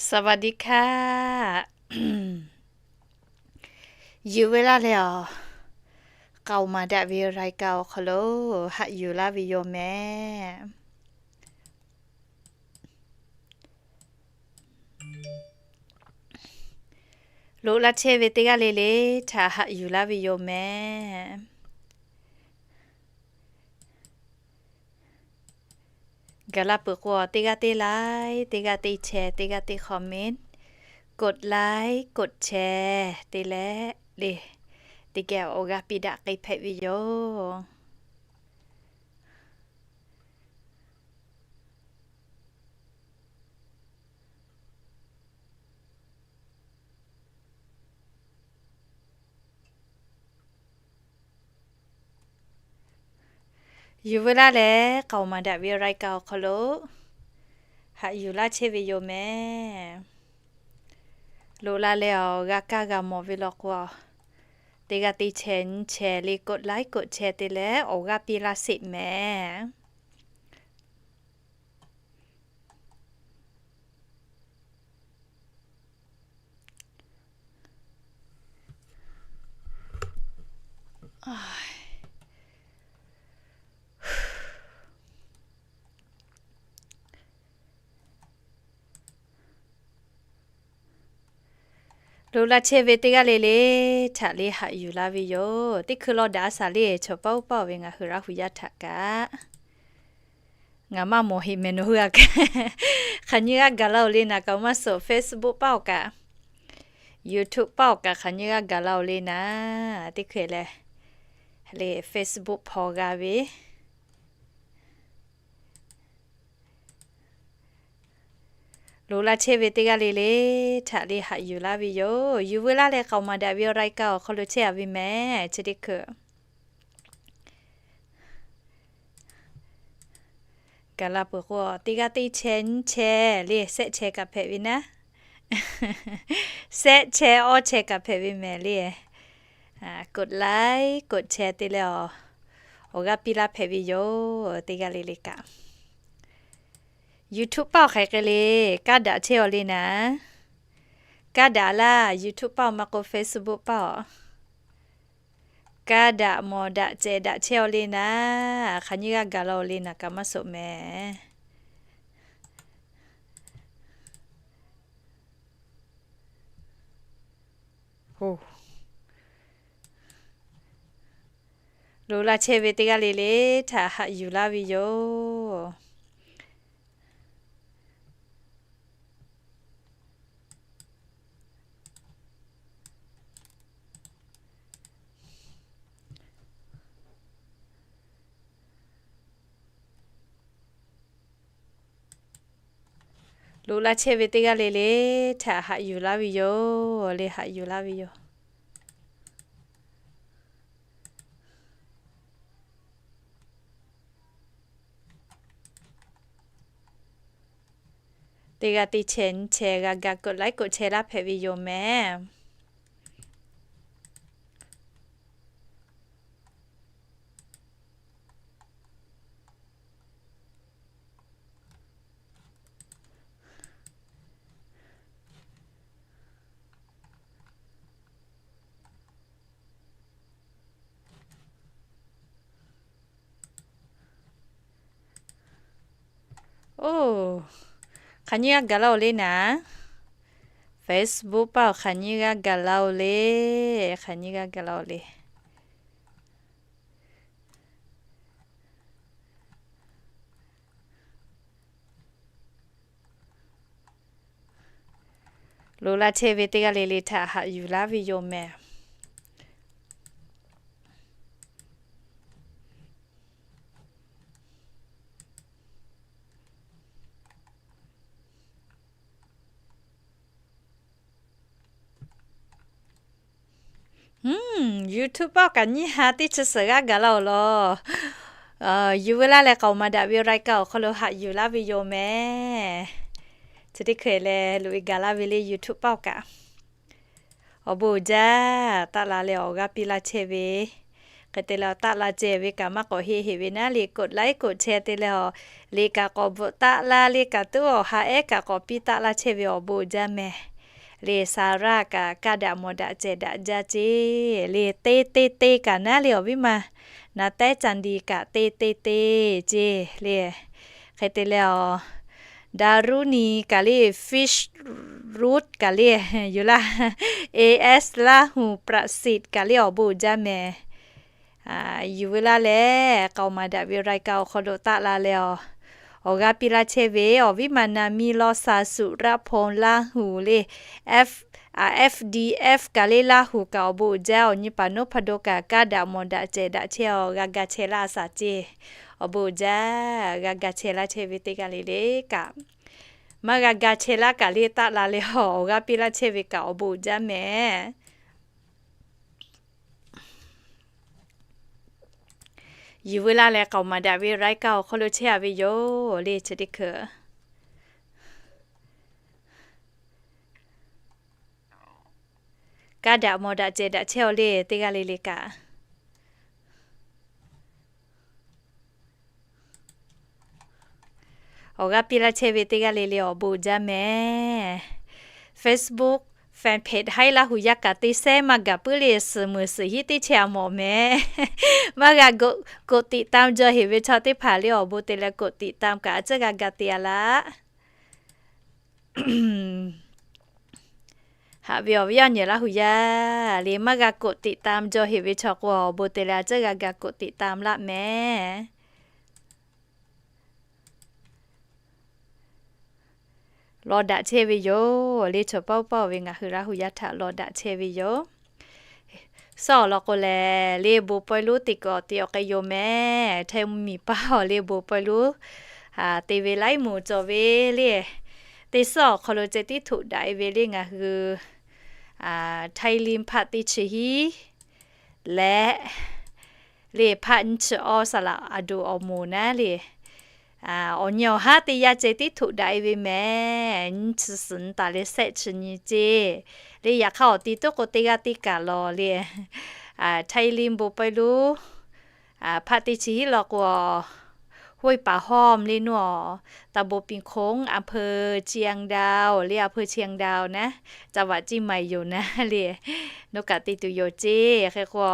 สวัสดีค่ะ Yuˬ ve laˇ leh awˬ, k'aoˍ maˍ daꞈ ve รายการ awˬ hk'aw lo haꞈ yuˬ laˇ ve yoˬ mehˍ. Loꞈ la chehˇ ve teˇ g'aˇ le le htaꞈ haꞈ yuˬ laˇ ve yoˬ mehˍ. Gaˬ la peuˬ k'o, teˇ g'aˇ teˇ like, teˇ g'aˇ teˇ share, teˇ g'aˇ teˇ comment, กดไลค์ กดแชร์ te leh le, teˇ geh awˬ g'aˇ piˇ daꞈ k'ai hpehꞈ ve yoˬ. Yuˬ ve laˇ leh k'aoˍ maˍ daꞈ ve รายการ awˬ hk'aw lo haꞈ yuˬ laˇ chehˇ ve yoˬ mehˍ. Loꞈ la leh awˬ g'a kaˇ g'a mawˬ ve law k'o, teˇ g'aˇ teˇ share nyi share le, กดไลค์ กดแชร์ te leh awˬ g'aˇ piˇ laˇ sheˍ mehˍ. Loꞈ la chehˇ ve teˇ g'aˇ le le htaꞈ le haꞈ yuˬ laˇ ve yoˬ. Teˇ hkui law daꞈ a shaˍ le, chaw paˇ oˇ paˇ ve ngaˬ hui Laˇ hu yaˇ htaꞈ kaꞈ ngaˬ maˇ mawˬ heˆ mehˍ nawˬ hui a kaꞈ. Hk'aˬ nyi g'aˇ gaˬ la-oˬ le naˍ, kaꞈ maˇ suhˍ Facebook paˇ awˬ kaꞈ, YouTube paˇ awˬ kaꞈ hk'aˬ nyi g'aˇ gaˬ la-oˬ le naˍ. Teˇ hkui lehˬ, le Facebook hpaw g'a ve. Loꞈ la chehˇ ve teˇ g'aˇ le le htaꞈ le haꞈ yuˬ laˇ ve yoˬ. Yuˬ ve laˇ leh k'aoˍ maˍ daꞈ ve รายการ awˬ hk'aw lo chehˇ a ve mehˍ. Chi teˇ hkui gaˬ la peuˬ k'o, teˇ g'aˇ teˇ share nyi share le, share share kaꞈ hpehꞈ ve naˉ. Share share awˇ share kaꞈ hpehꞈ ve mehˍ le. กดไลค์ กดแชร์ te leh awˬ, awˬ g'aˇ piˇ laˇ hpehꞈ ve yoˬ. Teˇ g'aˇ le le kaꞈ YouTube paˇ awˬ hk'aˬ hk'e le, kaˇ daꞈ chehˇ-aw le naˍ. Kaˇ daꞈ laˇ, YouTube paˇ awˬ maˇ k'o Facebook paˇ awˬ. Kaˇ daꞈ mawˬ daꞈ cehˬ daꞈ chehˇ-aw le naˍ. Hk'aˬ nyi g'aˇ gaˬ la-oˬ le naˍ, kaꞈ maˇ suhˍ mehˍ. Loꞈ la chehˇ ve teˇ g'aˇ le le htaꞈ haꞈ yuˬ laˇ ve yoˬ. Loꞈ la chehˇ ve teˇ g'aˇ le le htaꞈ haꞈ yuˬ laˇ ve yoˬ. Le haꞈ yuˬ laˇ ve yoˬ. Teˇ g'aˇ teˇ share nyi share g'a ga กดไลค์ กดแชร์ laˇ hpehꞈ ve yoˬ mehˍ. Oˇ, hk'aˬ nyi g'a gaˬ la-oˬ le naˍ. Facebook paˇ awˬ hk'aˬ nyi g'a gaˬ la-oˬ le. Hk'aˬ nyi g'a gaˬ la-oˬ le. Loꞈ la chehˇ ve teˇ g'aˇ le le htaꞈ haꞈ yuˬ laˇ ve yoˬ mehˍ. YouTube paˇ kaꞈ nyiˇ ha teˇ chi suhˍ g'aˇ gaˬ la-oˬ law. Yuˬ ve laˇ leh k'aoˍ maˍ daꞈ ve รายการ awˬ hk'aw lo haꞈ yuˬ laˇ ve yoˬ mehˍ. Chi teˇ hkui leh loꞈ-e gaˬ laˇ ve le YouTube paˇ kaꞈ. Awˬ bon uiˍ jaˇ, taˆ la leh awˬ g'aˇ piˇ laˇ chehˇ ve, Hk'e te leh awˬ taˆ la ceh ve kaꞈ maˇ k'awꞈ heˆ heˆ ve naˉ le, กดไลค์ กดแชร์ te leh awˬ, liꞈ kaꞈ k'awꞈ bvuhꞈ taˆ laˇ, liꞈ kaꞈ tuˉ awˬ ha ehˉ kaꞈ k'awꞈ piˇ taˆ laˇ chehˇ ve awˬ bon jaˇ mehˍ. Le Saˍraˆ kaꞈ kaˇ daꞈ mawˬ daꞈ cehˬ daꞈ jaˇ ceˇ. Le te te te kaꞈ naˉ le awˬ viˉ ma, Naˍtehˉ Caˍndiˍ kaꞈ te te te ceˇ le. Hk'e te leh awˬ, Daˍruˇniˍ kaꞈ le, Fish Root kaꞈ le, yuˬ laˇ, A S Laˇhuˍ ประสิทธิ์ kaꞈ le awˬ bon jaˇ mehˍ. Yuˬ veu laˇ leh k'aoˍ maˍ daꞈ ve รายการ awˬ hk'aw lo taˆ la leh awˬ, awˬ g'aˇ piˇ laˇ chehˇ ve awˬ viˉ ma naˍ miˇ Lawˇsaˍ Suˍraˆ Hponˇ Laˇhuˍ le, F, F D F kaꞈ le Laˇhuˍ kaꞈ awˬ bon uiˍ jaˇ. Awˬ nyi paˍ noˉ hpa do kaꞈ kaˇ daꞈ mawˬ daꞈ cehˬ daꞈ chehˇ awˬ g'a ga chehˇ laˇ a shaˍ ceˇ. Awˬ bon uiˍ jaˇ, g'a ga chehˇ laˇ chehˇ ve teˇ g'aˇ le le kaꞈ, maˇ g'a ga chehˇ laˇ kaꞈ le taˆ la leh awˬ, awˬ g'aˇ piˇ laˇ chehˇ ve kaꞈ awˬ bon uiˍ jaˇ mehˍ. Yuˬ veu laˇ leh k'aoˍ maˍ daꞈ ve รายการ awˬ hk'aw lo chehˇ a ve yoˬ le chi teˇ hkui. Kaˇ daꞈ mawˬ daꞈ cehˬ daꞈ chehˇ awˬ le teˇ g'aˇ le le kaꞈ, awˬ g'aˇ piˇ laˇ chehˇ ve teˇ g'aˇ le le awˬ bon uiˍ jaˇ mehˍ. Facebook fan page Haiˉ Laˇhuˍ yaˇ kaꞈ te sehˉ maˇ gaˬ puiˉ le, suhˍ meuˍ suhˍ hiˉ teˇ chehˇ a mawˬ mehˍ. Maˇ g'a กดติดตาม jaw heˍ ve chaw teˇ hpaˍ le awˬ bon te leh กดติดตาม kaꞈ a ciˉ g'a ga te a laˇ. Haꞈ ve awˬ viˉ awˬ nyi Laˇhuˍ yaˇ le maˇ g'a กดติดตาม jaw heˍ ve chaw k'o awˬ bon te leh a ciˉ g'a ga กดติดตาม laˇ mehˍ. Law daꞈ chehˇ ve yoˬ le, chaw paw paw ve ngaˬ hui Laˇhuˍ yaˇ htaꞈ law daꞈ chehˇ ve yoˬ. Suhˉ awˬ lawn k'o lehˬ le bon pawehˇ lonˉ teˇ kuiˬ awˬ ti awˬ k'ai yoˬ mehˍ. Htaiˇ mvuhˇmiˬ paˇ awˬ le bon pawehˇ lonˉ te ve laiˉ moˍ cawˬ ve le. Teˇ suhˉ awˬ hk'aw lo ceh tiˉ htoꞈ daꞈ e ve le ngaˬ hui Htaiˇ liˇ hpaˆ teˇ chi hiˉ leh le hpaˆ nyiˇ chi awˇ saˍ laꞈ a duˬ awˬ moˍ naˉ le, awˬ nyi awˬ haˉ teˇ yanˇ ceh tiˉ htoꞈ daꞈ e ve mehˍ. Nyiˇ chi suhˍ nyi taˍ leh shehˆ chi nyi ceˇ le. Yaꞈ hk'aˇ awˬ ti tuˉ k'o teˇ g'aˇ teˇ kaˬ lawˬ le. Htaiˇ liˇ bon pawehˇ lonˉ hpaˆ teˇ chi hiˉ law k'o, ห้วยป่าห้อม le nuˇ awˬ, ตำบลปิงโค้ง อำเภอเชียงดาว le อำเภอเชียงดาว naˉ, จังหวัดเชียงใหม่ yoˬ naˉ le. Nuˇ kaꞈ te tuˬ yoˬ ceˇ. Hk'e k'o,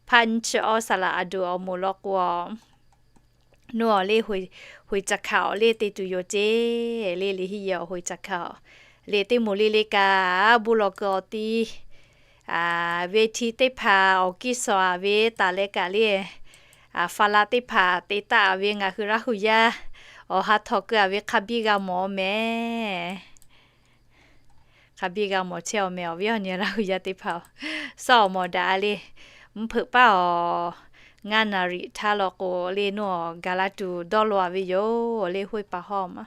hpaˆ nyiˇ chi awˇ saˍ laꞈ a duˬ awˬ moˍ law k'o, nuˇ awˬ le ห้วยจักข่าว le te tuˬ yoˬ ceˇ. Le liꞈ henˇ yehˬ awˬ ห้วยจักข่าว le teˇ moˍ le le kaꞈ bon lawˬ kuiˬ awˬ ti ve hti teˇ hpaˍ awˬ kiˇ sawˍ a ve taˍ leh kaꞈ le, fa la teˇ hpaˍ te taˆ a ve ngaˬ hui Laˇhuˍ yaˇ awˬ ha htawnˍ keu a ve hk'a biˇ g'a mawˬ mehˍ. Hk'a biˇ g'a mawˬ chehˇ awˬ mehˍ awˬ viˉ awˬ nyi Laˇhuˍ yaˇ teˇ hpaˍ-oˬ. Suhˉ awˬ mawˬ daꞈ a le, mvuhˇ hpeuꞈ paˇ awˬ ngaˇ naˍ riꞈ htaˇ law k'o le nuˇ awˬ gaˬ la tuˬ dawˇ law a ve yoˬ le ห้วยป่าห้อม a.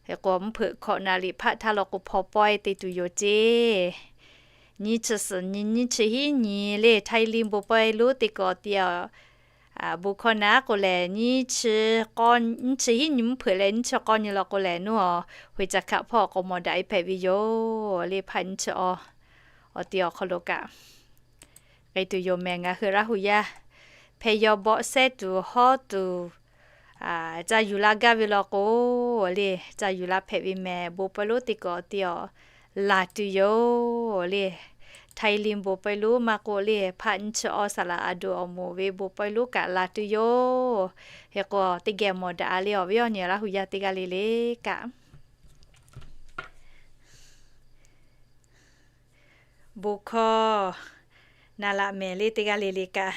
Hk'e k'o mvuhˇ hpeuꞈ hkawꞈ naˍ riꞈ hpaˆ htaˇ law k'o hpaw pawehˇ te tuˬ yoˬ ceˇ. Nyiˇ chi suhˍ nyi nyiˇ chi hiˉ nyi le Htaiˇ liˇ bon pawehˇ lonˉ teˇ kuiˬ awˬ ti a bon hkawˇ naˉ k'o lehˬ, nyiˇ chi hiˉ nyi mvuhˇ hpeuꞈ leh nyiˇ chi k'awˇ nyi law k'o lehˬ nuˇ awˬ ห้วยจักข่าว hpawˇ k'awꞈ mawˬ daꞈ e hpehꞈ ve yoˬ le hpaˆ nyiˇ chi awˇ awˬ ti awˬ hk'aw lo kaꞈ k'ai tuˬ yoˬ mehˍ. Ngaˬ hui Laˇhuˍ yaˇ hpeh yaw bawˆ sehˉ tuˬ hawˉ tuˬ ca yuˬ la gaˇ ve law k'o le, ca yuˬ la hpehꞈ ve mehˍ. Bon pawehˇ lonˉ teˇ kuiˬ awˬ ti awˬ laˬ tuˬ yoˬ le. Htaiˇ liˇ bon pawehˇ lonˉ maˇ k'oˆ le, hpaˆ nyiˇ chi awˇ saˍ laꞈ a duˬ awˬ moˍ ve bon pawehˇ lonˉ kaꞈ laˬ tuˬ yoˬ. Hk'e k'o teˇ geh mawˬ daꞈ a le awˬ viˉ awˬ nyi Laˇhuˍ yaˇ teˇ g'aˇ le le kaꞈ bon hkawˇ na laꞈ mehˍ le teˇ g'aˇ le le kaꞈ.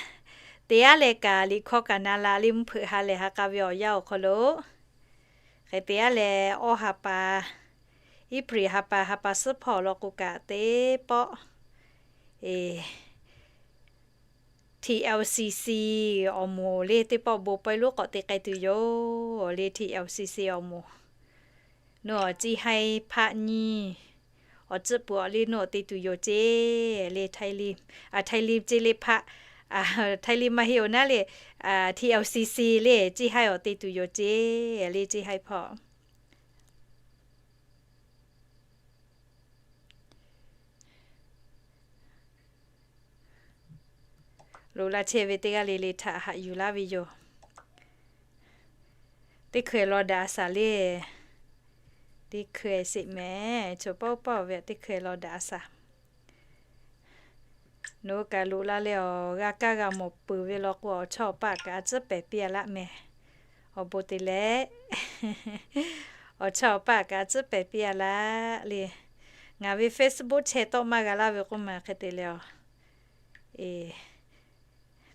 Te aˉ leh kaꞈ liꞈ hkawˇ kaꞈ na laꞈ le mvuhˇ hpeuꞈ ha lehˬ ha k'a ve awˬ yanˇ awˬ hk'aw lo. Hk'e te aˉ leh awˇ ha pa, April ha pa, ha pa suhˉ hpawˇ law k'o kaꞈ teˇ pawˆ T L C C awˬ moˍ le teˇ pawˆ bon pawehˇ lonˉ k'awꞈ te k'ai tuˬ yoˬ le. T L C C awˬ moˍ nuˇ awˬ ciˇ haiˇ hpaˆ nyiˇ awˬ ciˉ peuˬ awˬ le nuˇ awˬ te tuˬ yoˬ ceˇ le. Htaiˇ liˇ, Htaiˇ liˇ ceˇ le hpaˆ, Htaiˇ liˇ maˇ heˆ oˬ naˉ le, T L C C le ciˇ haiˇ awˬ te tuˬ yoˬ ceˇ le ciˇ haiˇ hpawˇ Loꞈ la chehˇ ve teˇ g'aˇ le le htaꞈ haꞈ yuˬ laˇ ve yoˬ. Teˇ hkui law daꞈ a shaˍ le. Teˇ hkui sheˍ mehˍ, chaw paˆ paˆ ve teˇ hkui law daꞈ a shaˍ. Nawˬ hui kaꞈ loꞈ la leh awˬ g'a kaˇ g'a mawˬ peuˬ ve law k'o, awˬ chawˇ awˬ paˆ kaꞈ a tcuhˉ pehˍ piˇ a laˇ mehˍ. Awˬ bon te leh, awˬ chawˇ awˬ paˆ kaꞈ a tcuhˉ pehˍ piˇ a laˇ le. Ngaˬ ve Facebook channel tawˆ maˇ g'a laˇ ve k'oˆ ma hk'e te leh a,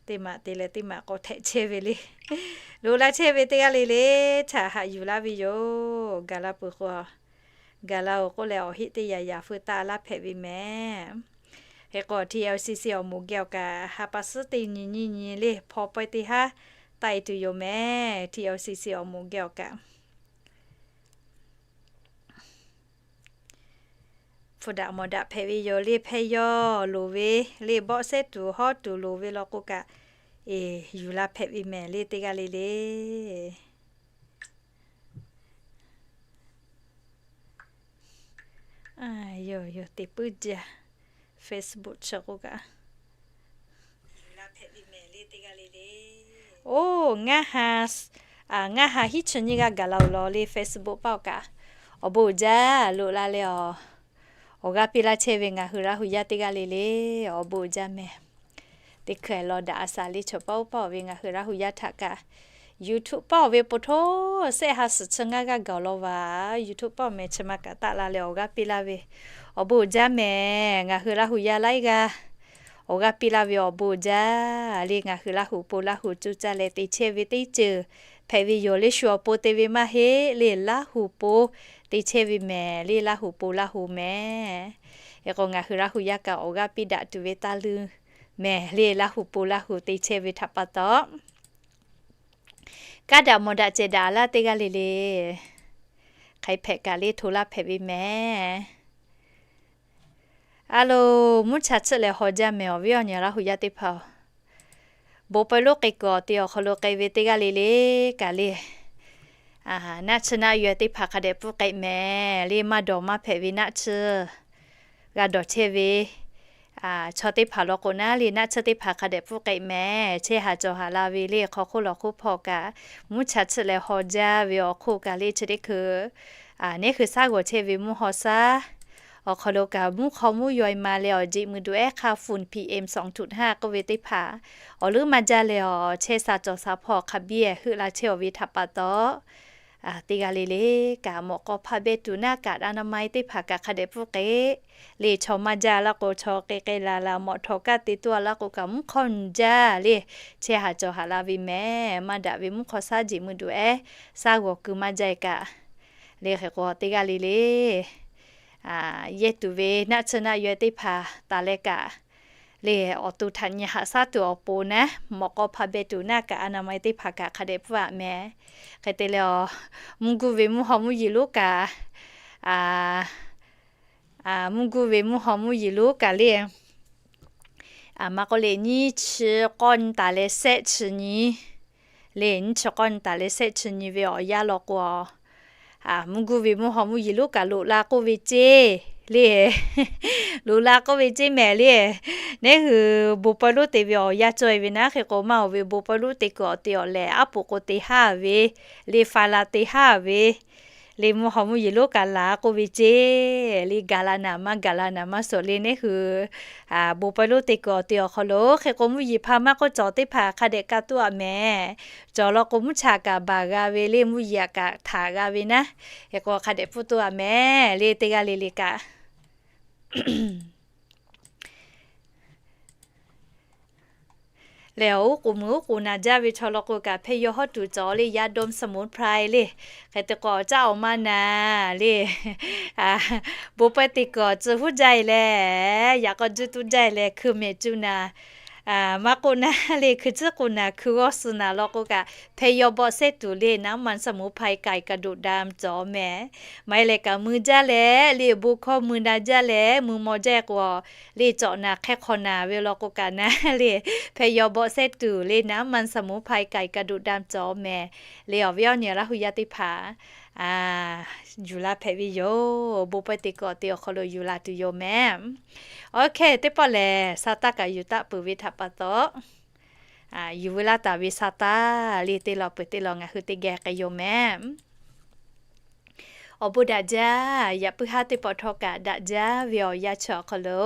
teˇ maꞈ te leh teˇ maꞈ k'awꞈ htehꞈ chehˇ ve le. Loꞈ la chehˇ ve teˇ g'aˇ le le htaꞈ haꞈ yuˬ laˇ ve yoˬ. Gaˬ la peuˬ k'o, gaˬ la-oˬ k'oˆ leh awˬ heˆ teˇ yanˇ yaꞈ feu taˆ laˇ hpehꞈ ve mehˍ. Hk'e k'o TLCC awˬ moˍ geh awˬ kaꞈ ha pa suhˉ teˇ nyi nyiˇ nyi le hpaw pawehˇ teˇ haˉ taˆ e tuˬ yoˬ mehˍ. TLCC awˬ moˍ geh awˬ kaꞈ hpu daꞈ mawˬ daꞈ hpehꞈ ve yoˬ le. Hpehˇ yawˇ loˍ ve le, bawˆ sehˉ tuˬ hawˉ tuˬ loˍ ve law k'o kaꞈ, yuˬ la hpehꞈ ve mehˍ le teˇ g'aˇ le le. Yoˬ yoˬ, te puiˉ jaˇ. Facebook chi k'o kaꞈ, oˇ, ngaˇ ha hiˉ chi nyiˇ g'aˇ gaˬ la-oˬ law le Facebook paˆ awˬ kaꞈ. Awˬ bon uiˍ jaˇ. Loꞈ la leh awˬ, awˬ g'aˇ piˇ laˇ chehˇ ve ngaˬ hui Laˇ hu yaˇ teˇ g'aˇ le le, awˬ bon uiˍ jaˇ mehˍ. Teˇ hkui law daꞈ a shaˍ le, chaw paˆ oˇ paˆ ve ngaˬ hui Laˇ hu yaˇ htaꞈ kaꞈ YouTube paˆ ve po htoˇ sehˆ ha suhˍ chi ngaˇ g'aˇ gaˬ law vaˬ. YouTube paˆ mehˍ chi ma kaꞈ taˆ la leh awˬ g'aˇ piˇ laˇ ve, awˬ bon uiˍ jaˇ mehˍ. Ngaˬ hui Laˇ hu yaˇ laiˉ g'aˇ awˬ g'aˇ piˇ laˇ ve awˬ bon uiˍ jaˇ le. Ngaˬ hui Laˇ hu po Laˇ hu cuˇ caˇ leh te chehˇ ve teˇ ceuˬ hpehꞈ ve yoˬ le. Shu awˬ pon te ve maˇ heˆ le, Laˇ hu po te chehˇ ve mehˍ le. Laˇ hu po Laˇ hu mehˍ. Hk'e k'o ngaˬ hui Laˇ hu yaˇ kaꞈ awˬ g'aˇ piˇ daꞈ tuˬ ve taˇ luˇ mehˍ le. Laˇ hu po Laˇ hu te chehˇ ve htaꞈ pa taw, kaˇ daꞈ mawˬ daꞈ cehˬ daꞈ laˇ teˇ g'aˇ le le. Hk'aˬ hpehꞈ kaꞈ le hto laˇ hpehꞈ ve mehˍ. A loˬ, mvuhˇ cha tsuhˆ leh haw jaˇ mehˍ awˬ viˉ awˬ nyi Laˇ hu yaˇ teˇ hpaˍ-oˬ. Bon pawehˇ lonˉ k'ai kuiˬ awˬ te awˬ hk'aw lo k'ai ve teˇ g'aˇ le le kaꞈ le, naˆ tsuhˇ naˆ yaweh teˇ hpaˍ hk'a dehꞈ pfuhˇ k'ai mehˍ le. Maˇ dawˬ maˇ hpehꞈ ve naˆ tsuhˇ g'a dawˬ chehˇ ve chaw teˇ hpaˍ law k'o naˉ le, naˆ tsuhˇ teˇ hpaˍ hk'a dehꞈ pfuhˇ k'ai mehˍ. Chehˇ haˍ cawˬ haˍ la ve le, hk'aw hk'oˆ lawˬ hk'oˆ hpawˇ kaꞈ mvuhˇ cha tsuhˆ leh haw jaˇ ve awˬ hk'oˆ kaꞈ le, chi teˇ hkui neˉ hui shaˉ g'awˬ chehˇ ve mvuhˇ haw shaˉ awˬ hk'aw lo kaꞈ mvuhˇ hk'aw mvuhˇ yaw e ma leh awˬ jeꞈ mui duꞈ ehˉ hk'aˇ phone P M sawˍ tuꞈ haˇ k'oˆ ve teˇ hpaˍ awˬ leuˉ maˇ jaˇ leh awˬ chehˇ sha cawˬ sha hpawˇ hk'a biˇ heuˆ la chehˇ awˬ ve htaꞈ pa taw, teˇ g'aˇ le le kaꞈ mawꞈ k'aw hpaˇ beh tuˬ naˆ kaꞈ anaˍ ma e teˇ hpaˍ kaꞈ hk'a dehꞈ pfuhˇ k'ai le. Chaw maˇ jaˇ laˇ k'o, chaw k'ai k'ai la la mawꞈ htawnˍ kaˇ te tuˬ a laˇ k'o kaꞈ mvuhˇ hk'aw jaˇ le. Chehˇ haˍ cawˬ haˍ la ve mehˍ. Maˇ daꞈ ve mvuhˇ hk'aw shaˉ jeꞈ mui duꞈ ehˉ shaˉ g'awˬ keu maˇ jaˇ e kaꞈ le. Hk'e k'o teˇ g'aˇ le le yehˇ tuˬ ve naˆ tsuhˇ naˆ yaweh teˇ hpaˍ taˍ leh kaꞈ le, awˬ to htaꞈ nyi haꞈ shaˉ tuˬ awˬ pon naˉ, mawꞈ k'aw hpaˇ beh tuˬ naˆ kaꞈ anaˍ ma e teˇ hpaˍ kaꞈ hk'a dehꞈ pfuhˇ a mehˍ. Hk'e te leh a, mvuhˇ guˇ ve mvuhˇ haw mvuhˇ yeˬ lonˉ kaꞈ, mvuhˇ guˇ ve mvuhˇ haw mvuhˇ yeˬ lonˉ kaꞈ le, maˇ k'oˆ le nyiˇ chi k'awˇ nyi taˍ leh shehˆ chi nyi le, nyiˇ chi k'awˇ nyi taˍ leh shehˆ chi nyi ve awˬ yanˇ law k'o, mvuhˇ guˇ ve mvuhˇ haw mvuhˇ yeˬ lonˉ kaꞈ loꞈ la k'oˆ ve ceˇ le. Loꞈ la k'oˆ ve ceˇ mehˍ le. Neˉ hui bon pawehˇ lonˉ te ve awˬ yanˇ cawˬ e ve naˉ. Hk'e k'o maˇ oˬ ve bon pawehˇ lonˉ te kuiˬ awˬ te awˬ lehˬ, aˉ poꞈ k'o te haˉ ve le, fa la te haˉ ve le, mvuhˇ haw mvuhˇ yeˬ lonˉ kaꞈ la k'oˆ ve ceˇ le. Gaˬ la naˍ maˇ gaˬ la naˍ maˇ suhˍ le. Neˉ hui bon pawehˇ lonˉ te kuiˬ awˬ te awˬ hk'aw lo hk'e k'o mvuhˇ yeˬ hpaˇ maˇ k'oˆ cawˬ teˇ hpaˍ hk'a dehꞈ ka tuˬ a mehˍ. Cawˬ law k'o mvuhˇ cha kaꞈ baˬ g'a ve le, mvuhˇ yeˬ kaꞈ htaꞈ g'a ve naˉ. Hk'e k'o hk'a dehꞈ pfuhˇ tuˬ a mehˍ le teˇ g'aˇ le le kaꞈ. Lehˬ, oˉ k'oˍ mui oˉ k'oˍ naˍ jaˇ ve chaw law k'o kaꞈ hpehˇ yaw hawˉ tuˬ cawˬ le, ยาดมสมุนไพร le. Hk'e te k'o caˇ awˬ maˇ naˍ le. Bon pawehˇ te kuiˬ awˬ tcuh huˉ jaˇ e leh, yaꞈ k'aw juˇ tuˉ jaˇ e leh hkui mehˍ cuˇ naˍ. Maˇ k'oˆ naˉ le, hkui tcuhˉ k'o naˍ, hkui g'awˇ suh naˍ law k'o kaꞈ hpehˇ yaw bawˆ sehˉ tuˬ le, น้ำมันสมุนไพร ไก่กระดูกดำ cawˬ mehˍ. Maˇ heˆ leh kaꞈ mui jaˇ leh le, bon hkawˇ mui na jaˇ leh, mui maw jaˇ k'o le, cawꞈ naˍ hk'ehˇ hk'aw naˍ ve law k'o kaꞈ naˉ le, hpehˇ yaw bawˆ sehˉ tuˬ le, น้ำมันสมุนไพร ไก่กระดูกดำ cawˬ mehˍ. Le awˬ viˉ awˬ nyi Laˇ hu yaˇ teˇ hpaˍ yuˬ la hpehꞈ ve yoˬ. Bon pawehˇ te kuiˬ awˬ te awˬ hk'aw lo yuˬ la tuˬ yoˬ mehˍ. Oˇ hk'e teˇ pawˆ lehˬ, sa taˇ kaꞈ yuˬ taˆ peuˬ ve htaꞈ pa taw, yuˬ veu laˇ taˍ ve sa taˇ le teˇ law peuˬ teˇ law ngaˬ hui teˇ geh k'ai yoˬ mehˍ. Awˬ bon daꞈ jaˇ, yaꞈ puiˉ haˉ teˇ pawˆ htawˇ kaꞈ daꞈ jaˇ ve awˬ yanˇ chi awˬ hk'aw lo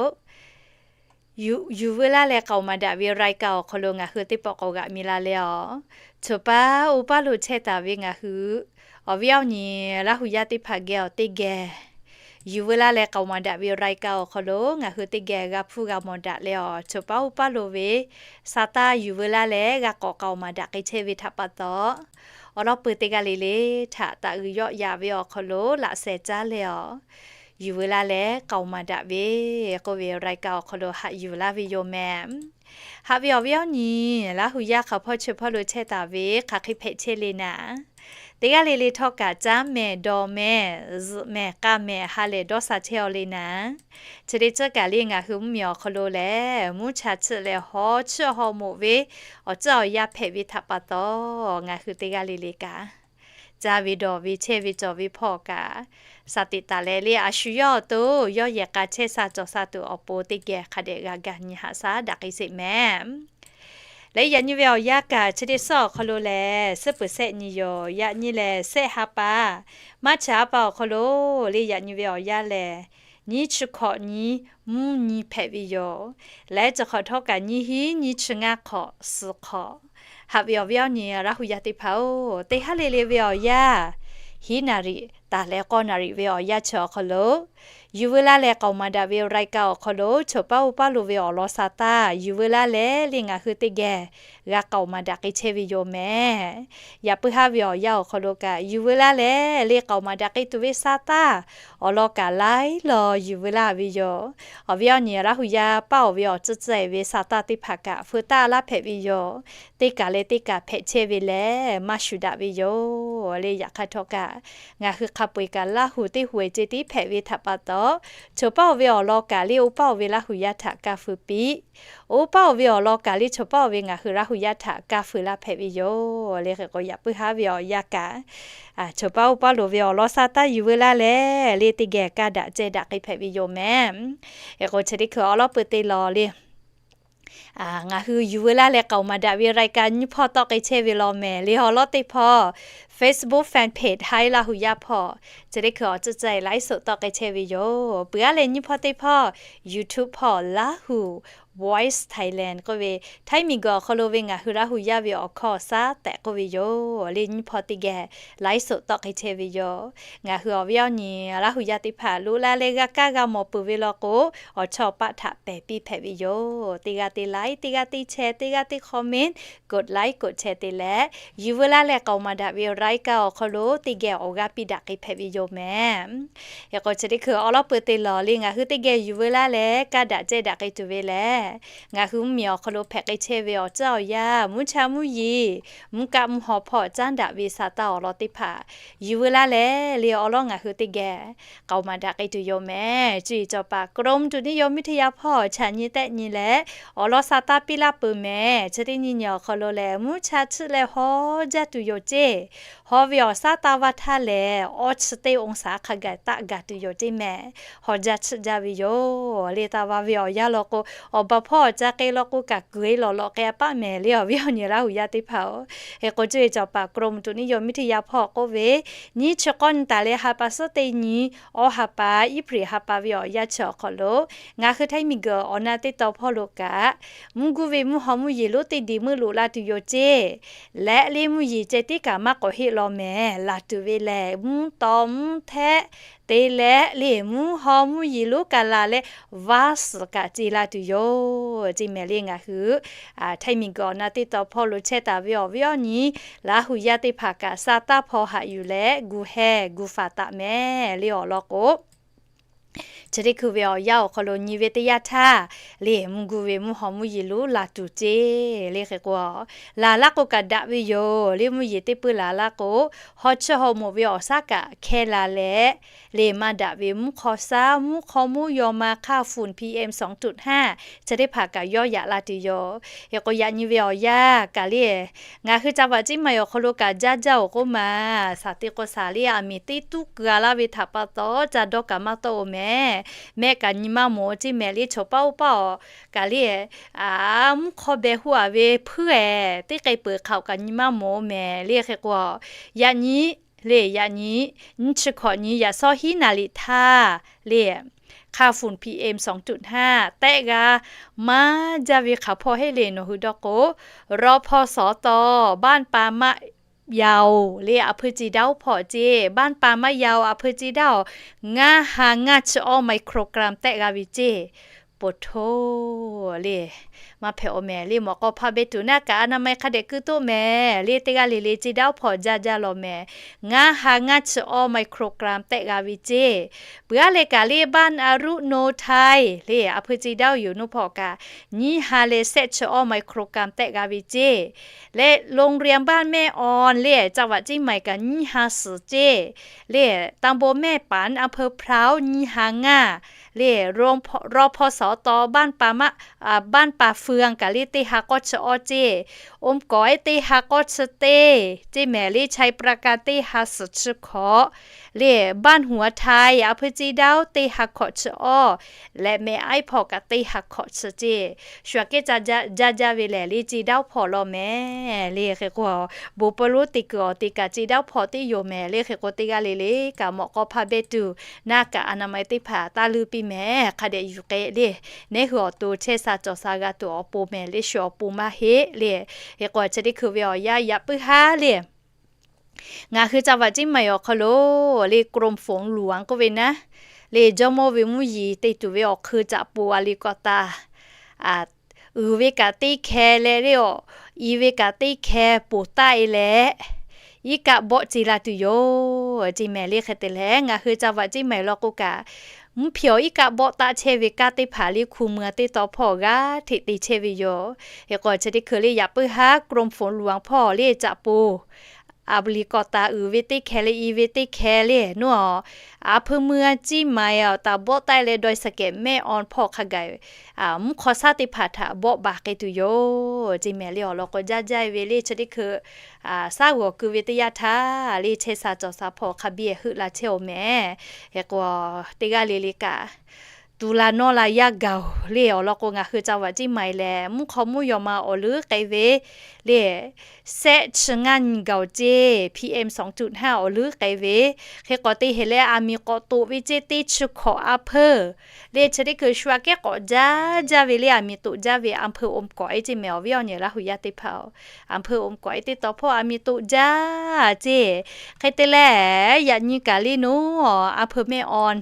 yuˬ veu laˇ leh k'aoˍ maˍ daꞈ ve รายการ awˬ hk'aw lo ngaˬ hui teˇ pawˆ k'awꞈ g'aꞈ mi la leh awˬ, choˬ paˉ oˇ paˉ lo chehˇ taˍ ve ngaˬ hui awˬ viˉ awˬ nyi Laˇ hu yaˇ teˇ hpaˍ geh awˬ teˇ geh yuˬ veu laˇ leh k'aoˍ maˍ daꞈ ve รายการ awˬ hk'aw lo ngaˬ hui teˇ geh g'a hpuˇ g'a mawˬ daꞈ leh awˬ, choˬ paˉ oˇ paˉ lo ve sa taˇ yuˬ veu laˇ leh g'a k'awꞈ k'aoˍ maˍ daꞈ k'ai chehˇ ve htaꞈ pa taw, awˬ lawn peuˬ teˇ g'aˇ le le htaꞈ taˍ uiˍ yawˆ yaꞈ ve awˬ hk'aw lo laꞈ sheh caˉ leh awˬ, yuˬ veu laˇ leh k'aoˍ maˍ daꞈ ve k'oˆ ve รายการ awˬ hk'aw lo haꞈ yuˬ laˇ ve yoˬ mehˍ. Haꞈ ve awˬ viˉ awˬ nyi Laˇ hu yaˇ hk'aˬ hpawˇ chi hpawˇ lo chehˇ taˍ ve hk'aˬ hk'e hpehꞈ chehˇ le naˍ, teˇ g'aˇ le le htawˇ kaꞈ caˉ mehˍ, dawˬ mehˍ, zuhꞈ mehˍ, k'a mehˍ, ha lehˬ dawˇ sha chehˇ aw le naˍ, chi teˇ ceuˬ kaꞈ le ngaˬ hui mvuhˇ miˬ awˬ hk'aw lo lehˬ mvuhˇ cha chiˆ leh hawˉ chiˆ hawˉ moꞈ ve awˬ ceuˬ awˬ yanˇ hpehꞈ ve htaꞈ pa taw, ngaˬ hui teˇ g'aˇ le le kaꞈ caˇ ve dawˬ ve chehˇ ve cawˬ ve hpawˇ kaꞈ, shaˍ tiꞈ taˍ leh le a shu yawˇ awˬ to yawˇ yehˬ k'a chehˇ sha cawˬ sha tuˬ awˬ pon teˇ geh hk'a dehꞈ g'a gaˬ nyi haꞈ shaˉ daꞈ k'ai sheˍ mehˍ. Leh yaꞈ nyi ve awˬ yanˇ kaꞈ chi teˇ suhˉ awˬ hk'aw lo lehˬ, suhˉ peuˬ shehˆ nyi yoˬ. Yaꞈ nyi lehˬ, shehˆ ha pa, March ha pa awˬ hk'aw lo le yaꞈ nyi ve awˬ yanˇ lehˬ, nyiˇ chi hkawꞈ nyi mvuhˇ nyi hpehꞈ ve yoˬ. Leh chi hk'awꞈ htawˇ kaꞈ nyiˇ hinˉ nyiˇ chi ngaˇ hk'awꞈ suhˍ hk'awꞈ. Haꞈ ve awˬ viˉ awˬ nyi Laˇ hu yaˇ teˇ hpaˍ-oˬ, teˇ haˉ le le ve awˬ yanˇ, hiˉ naˍ riˍ taˍ leh k'awˇ naˍ riˍ ve awˬ yanˇ chi awˬ hk'aw lo yuˬ veu laˇ leh k'aoˍ maˍ daꞈ ve รายการ awˬ hk'aw lo choˬ paˉ oˇ paˉ lo ve awˬ lawn sa taˇ yuˬ veu laˇ leh le ngaˬ hui teˇ geh g'a k'aoˍ maˍ daꞈ k'ai chehˇ ve yoˬ mehˍ. Yaꞈ puiˉ haˉ ve awˬ yanˇ awˬ hk'aw lo kaꞈ yuˬ veu laˇ leh le k'aoˍ maˍ daꞈ k'ai tuˬ ve sa taˇ awˬ lawn kaꞈ laiˉ law yuˬ veu laˇ ve yoˬ. Awˬ viˉ awˬ nyi Laˇ hu yaˇ paˇ oˬ ve awˬ tcuhˇ tcuhˇ ve sa taˇ teˇ hpaˍ kaꞈ feu taˇ laˇ hpehꞈ ve yoˬ. Teˇ kaˬ leh teˇ kaˬ hpehꞈ chehˇ ve lehˬ maˇ shuˍ daꞈ ve yoˬ le. Yaꞈ hk'aˇ htawˇ kaꞈ ngaˬ hui hk'a peu-eˬ kaꞈ Laˇ hu teˇ hu-eˬ ceh tiˉ hpehꞈ ve htaꞈ pa taw, choˬ paˉ oˇ ve awˬ lawn kaꞈ le oˇ paˉ oˇ ve Laˇ hu yaˇ htaꞈ kaˇ feu piˇ, oˇ paˉ oˇ ve awˬ lawn kaꞈ le choˬ paˉ oˇ ve ngaˬ hui Laˇ hu yaˇ htaꞈ kaˇ feu laˇ hpehꞈ ve yoˬ le. Hk'e k'o yaꞈ puiˉ haˉ ve awˬ yanˇ kaꞈ choˬ paˉ oˇ paˉ lo ve awˬ lawn sa taˇ yuˬ veu laˇ leh le teˇ geh kaˇ daꞈ ceh daꞈ k'ai hpehꞈ ve yoˬ mehˍ. Hk'e k'o chi teˇ hkui awˬ lawn peuˬ te lawˬ le ngaˬ hui yuˬ veu laˇ leh k'aoˍ maˍ daꞈ ve รายการ nyiˇ hpawˇ tawˆ k'ai chehˇ ve law mehˍ le. Awˬ lawn teˇ hpawˇ Facebook fan page Haiˉ Laˇ hu yaˇ hpawˇ, chi teˇ hkui awˬ tcuhˇ ceh ไลฟ์สด tawˆ k'ai chehˇ ve yoˬ. Peuˬ aˉ leh nyiˇ hpawˇ teˇ hpawˇ YouTube hpawˇ Laˇ hu Voice Thailand k'oˆ ve Htaiˇ miˬguiˬ awˬ hk'aw lo ve ngaˬ hui Laˇ hu yaˇ ve awˬ hkawˇ awˬ shaˉ tehꞈ k'oˆ ve yoˬ le. Nyiˇ hpawˇ teˇ geh ไลฟ์สด tawˆ k'ai chehˇ ve yoˬ. Ngaˬ hui awˬ viˉ awˬ nyi Laˇ hu yaˇ teˇ hpaˍ loꞈ la leh g'a kaˇ g'a mawˬ peuˬ ve law k'o, awˬ chawˇ paˆ htaꞈ pehˬ piˇ hpehꞈ ve yoˬ. Teˇ g'aˇ teˇ like, teˇ g'aˇ teˇ share, teˇ g'aˇ teˇ comment, กดไลค์ กดแชร์ te leh, yuˬ veu laˇ leh k'aoˍ maˍ daꞈ ve รายการ awˬ hk'aw lo teˇ geh awˬ g'aˇ piˇ daꞈ k'ai hpehꞈ ve yoˬ mehˍ. Hk'e k'o chi teˇ hkui awˬ lawn peuˬ te lawˬ le ngaˬ hui teˇ geh yuˬ veu laˇ leh kaˇ daꞈ ceh daꞈ k'ai tuˬ ve lehˬ, ngaˬ hui mvuhˇ miˬ awˬ hk'aw lo hpehꞈ k'ai chehˇ ve awˬ ceuˬ awˬ yanˇ mvuhˇ cha mvuhˇ yeˬ, mvuhˇ kaˆ mvuhˇ haw hpawˇ caˉ daꞈ ve sa taˇ awˬ lawn teˇ hpaˍ yuˬ veu laˇ leh le awˬ lawn ngaˬ hui teˇ geh k'aoˍ maˍ daꞈ k'ai tuˬ yoˬ mehˍ. Cuˇ yiˍ cawˬ paˍ กรมอุตุนิยมวิทยา hpawˇ chaꞈ nyi tehˆ nyi leh awˬ lawn sa taˇ piˇ laˇ peuˬ mehˍ. Chi teˇ nyi nyi awˬ hk'aw lo lehˬ mvuhˇ cha chiˆ leh haw jaˇ tuˬ yoˬ ceˇ. Haw ve awˬ shaˉ taˇ vaˇ htaˇ lehˬ, awˇ chi teˇ องศา hk'a gaˬ taˆ gaˬ tuˬ yoˬ ceˇ mehˍ. Haw jaˇ chiˆ jaˇ ve yoˬ le. Taˇ vaˇ ve awˬ yanˇ law k'o, awˬ baˬ hpawˇ awˬ ca k'ai law k'o kaꞈ kuˬ e lawꞈ lawꞈ k'ai a paˆ mehˍ le awˬ viˉ awˬ nyi Laˇ hu yaˇ teˇ hpaˍ-oˬ. Hk'e k'o cuˇ yiˍ cawˬ paˍ กรมอุตุนิยมวิทยา hpawˇ k'oˆ ve, nyiˇ chi k'awˇ nyi taˍ leh ha pa suhˉ teˇ nyi, awˇ ha pa, April ha pa ve awˬ yanˇ chi awˬ hk'aw lo ngaˬ hui Htaiˇ miˬguiˬ awˬ na teˇ taw hpawˇ lo kaꞈ mvuhˇ guˇ ve mvuhˇ haw mvuhˇ yeˬ lonˉ teˇ diˬ meuˇ loꞈ la tuˬ yoˬ ceˇ. Leh le mvuhˇ yeˬ ceh tiˉ kaꞈ maˇ k'awꞈ heˆ law mehˍ. Laˬ tuˬ ve lehˬ mvuhˇ taw mvuhˇ htehˆ te leh le mvuhˇ haw mvuhˇ yeˬ lonˉ kaꞈ laˬ leh vaˇ suhˍ kaꞈ ce la tuˬ yoˬ ceˇ mehˍ le. Ngaˬ hui Htaiˇ miˬguiˬ awˬ na teˇ taw hpawˇ lo chehˇ taˍ ve awˬ viˉ awˬ nyi Laˇ hu yaˇ teˇ hpaˍ kaꞈ sa taˇ hpaw haꞈ yuˬ leh gu heh gu faˍ taˍ mehˍ le awˬ lawn k'o, chi teˇ hkui ve awˬ yanˇ awˬ hk'aw lo nyi ve teˇ yanˇ htaˇ le mvuhˇ guˇ ve mvuhˇ haw mvuhˇ yeˬ lonˉ laˬ tuˬ ceˇ le. Hk'e k'o, laˬ laˇ k'o kaꞈ daꞈ ve yoˬ le. Mvuhˇ yeˬ teˇ peuˇ laˬ laˇ k'o, haw chiˇ haw moꞈ ve awˬ shaˉ kaꞈ hkehˇ la leh, le maˇ daꞈ ve mvuhˇ hk'aw shaˉ mvuhˇ hk'aw mvuhˇ yaw ma hk'aˇ ฝุ่น PM สองจุดห้า chi teˇ hpaˍ kaꞈ yawˇ yaꞈ la tuˬ yoˬ. Hk'e k'o yaꞈ nyi ve awˬ yanˇ kaꞈ le ngaˬ hui ca vaꞈ ceˇ maˬ awˬ hk'aw lo kaꞈ jaˇ jaˇ-oˬ k'oˆ maˬ, shaˍ teꞈ k'o shaˍ le aˬ miˍ teˇ tuˉ keu-a laˇ ve htaꞈ pa taw ca dawˇ kaꞈ maˇ tawˆ-oˬ mehˍ. mehˆ kaꞈ nyi maˇ mawˬ ceˇ mehˍ le. Chaw paˉ oˇ paˉ awˬ kaꞈ le, mvuhˇ hk'aw beh hu a ve hpuiˉ-ehˍ teˇ k'ai peuˬ hk'aoꞈ kaꞈ nyi maˇ mawˬ mehˍ le. Hk'e k'o, yaꞈ nyi le, yaꞈ nyi nyiˇ chi hkawꞈ nyi yaꞈ sawˉ hiˉ naˍ liꞈ htaˇ le, hk'a funˍ PM sawˍ tuꞈ htaˇ tehˆ g'a maˇ jaˇ ve hk'aˬ hpawˇ heˆ le nawˬ hui dawˇ k'o, รพสต. บ้านป่าไม้ยาว le, a hpui ci daˇ oˇ hpawˇ ceˇ. บ้านป่าไม้ยาว a hpui ci daˇ awˬ, ngaˇ ha ngaˇ chi awˇ microgram tehˆ g'a ve ceˇ. Poˬ htoˇ le, maˇ hpehꞈ-oˬ mehˍ le. Mawꞈ k'aw hpaˇ beh tuˬ naˆ kaꞈ อนามัย hk'a dehꞈ keu toˆ mehˍ le. Teˇ g'aˇ le le ci daˇ oˇ hpawˇ jaˇ jaˇ law mehˍ. Ngaˇ ha ngaˇ chi awˇ microgram tehˆ g'a ve ceˇ. Peuˬ aˉ leh kaꞈ le บ้านอรุโนไทย le, a hpui ci daˇ oˇ yoˬ nuˇ hpawˇ kaꞈ, nyiˇ ha leh shehˆ chi awˇ microgram tehˆ g'a ve ceˇ. Leh โรงเรียนบ้านแม่ออน le, จังหวัดเชียงใหม่ kaꞈ nyiˇ ha suhˍ ceˇ. Le, ตำบลแม่ปัน อำเภอพร้าว nyiˇ ha ngaˇ. Le, รพสต. บ้านป่าไม้ บ้านป่าเฟือง kaꞈ le teˇ ha k'awˇ chi awˇ ceˇ. อมก๋อย teˇ ha k'awˇ chi teˇ ceˇ mehˍ le. ชัยปราการ teˇ ha suhˍ chi hkawꞈ. Le, บ้านหัวไทย a hpui ci daˇ oˇ teˇ ha hkawꞈ chi awˇ. Leh mehˍ aiˉ hpawˇ kaꞈ teˇ ha hkawꞈ chi ceˇ. Shu aꞈ kehˉ ca jaˇ jaˇ ve lehˬ le, ci daˇ oˇ hpawˇ law mehˍ le. Hk'e k'o, bon peuˬ lonˉ te kuiˬ awˬ te kaꞈ ci daˇ oˇ hpawˇ teˇ yoˬ mehˍ le. Hk'e k'o, teˇ g'aˇ le le kaꞈ mawꞈ k'aw hpaˇ beh tuˬ naˆ kaꞈ อนามัย teˇ hpaˍ taˇ leuˇ piˇ mehˍ. Hk'a dehꞈ yuˬ k'ai le, nehˉ hui awˬ to chehˇ sha cawˬ sha g'a tuˬ awˬ pon mehˍ le, shu awˬ pon maˇ heˆ le. Hk'e k'o, chi teˇ hkui ve awˬ yanˇ yaꞈ puiˉ haˉ le, ngaˬ hui จังหวัดเชียงใหม่ awˬ hk'aw lo le กรมฝนหลวง k'oˆ ve naˉ, le jawˇmawˇ ve mvuhˇ yeˬ te tuˬ ve awˬ hk'eun caꞈ po a li k'awꞈ taˍ, uiˍ ve kaꞈ teˇ hkeh leh le, i ve kaꞈ teˇ hkeh poˬ taˆ e leh, iˉ kaˆ bawˆ ce la tuˬ yoˬ ceˇ mehˍ le. Hk'e te leh, ngaˬ hui จังหวัดเชียงใหม่ law k'o kaꞈ, mvuhˇ hpehꞈ awˬ iˉ kaˆ bawˆ taˆ chehˇ ve kanˉ teˇ hpaˍ le hku mui a teˇ taw hpawˇ g'aˇ hteꞈ te chehˇ ve yoˬ. Hk'e k'o, chi teˇ hkui le yaꞈ puiˉ haˉ กรมฝนหลวง hpawˇ le caꞈ po a li k'awꞈ taˍ uiˍ ve teˇ hkeh leh i ve teˇ hkeh le nuˇ a, a hpui mui a ciˇ ma e awˬ taˍ bawˆ taˆ leh ดอยสะเก็ด แม่ออน hpawˇ hk'a gaˬ mvuhˇ hk'aw shaˉ teˇ hpaˍ htaꞈ bawˆ baˬ k'ai tuˬ yoˬ ceˇ mehˍ le. Awˬ lawn k'o, jaˇ jaˇ e ve le chi teˇ hkui shaˉ g'awˬ keu ve teˇ yanˇ htaˇ le, chehˇ sha cawˬ sha hpawˇ hk'a biˇ heuˆ la chehˇ-oˬ mehˍ. Hk'e k'o, teˇ g'aˇ le le kaꞈ, tu la nawˇ la yaˇ gaˬ-oˬ le. Awˬ lawn k'o, ngaˬ hui จังหวัดเชียงใหม่ lehˬ, mvuhˇ hk'aw mvuhˇ yaw ma awˬ leuˉ k'ai ve le, shehˆ chi ngaˇ nyi gaˬ-oˬ ceˇ, PM sawˍ tuꞈ htaˇ awˬ leuˉ k'ai ve. Hk'e k'awꞈ te heˍ leh, aˬ miˍ k'awꞈ toꞈ ve ceˇ, teˇ chi hkawꞈ a hpeuˇ le, chi teˇ hkui shu aꞈ kehˉ k'awꞈ jaˇ jaˇ ve le, aˬ miˍ toꞈ jaˇ ve a hpeuˇ อมก๋อย ceˇ mehˍ. Awˬ viˉ awˬ nyi Laˇ huˍ yaˇ teˇ hpaˍ-oˬ, a hpeuˇ อมก๋อย teˇ taw hpawˇ aˬ miˍ toꞈ jaˇ ceˇ. Hk'e te leh, yaꞈ nyi kaꞈ le nuˇ a hpeuˇ แม่ออน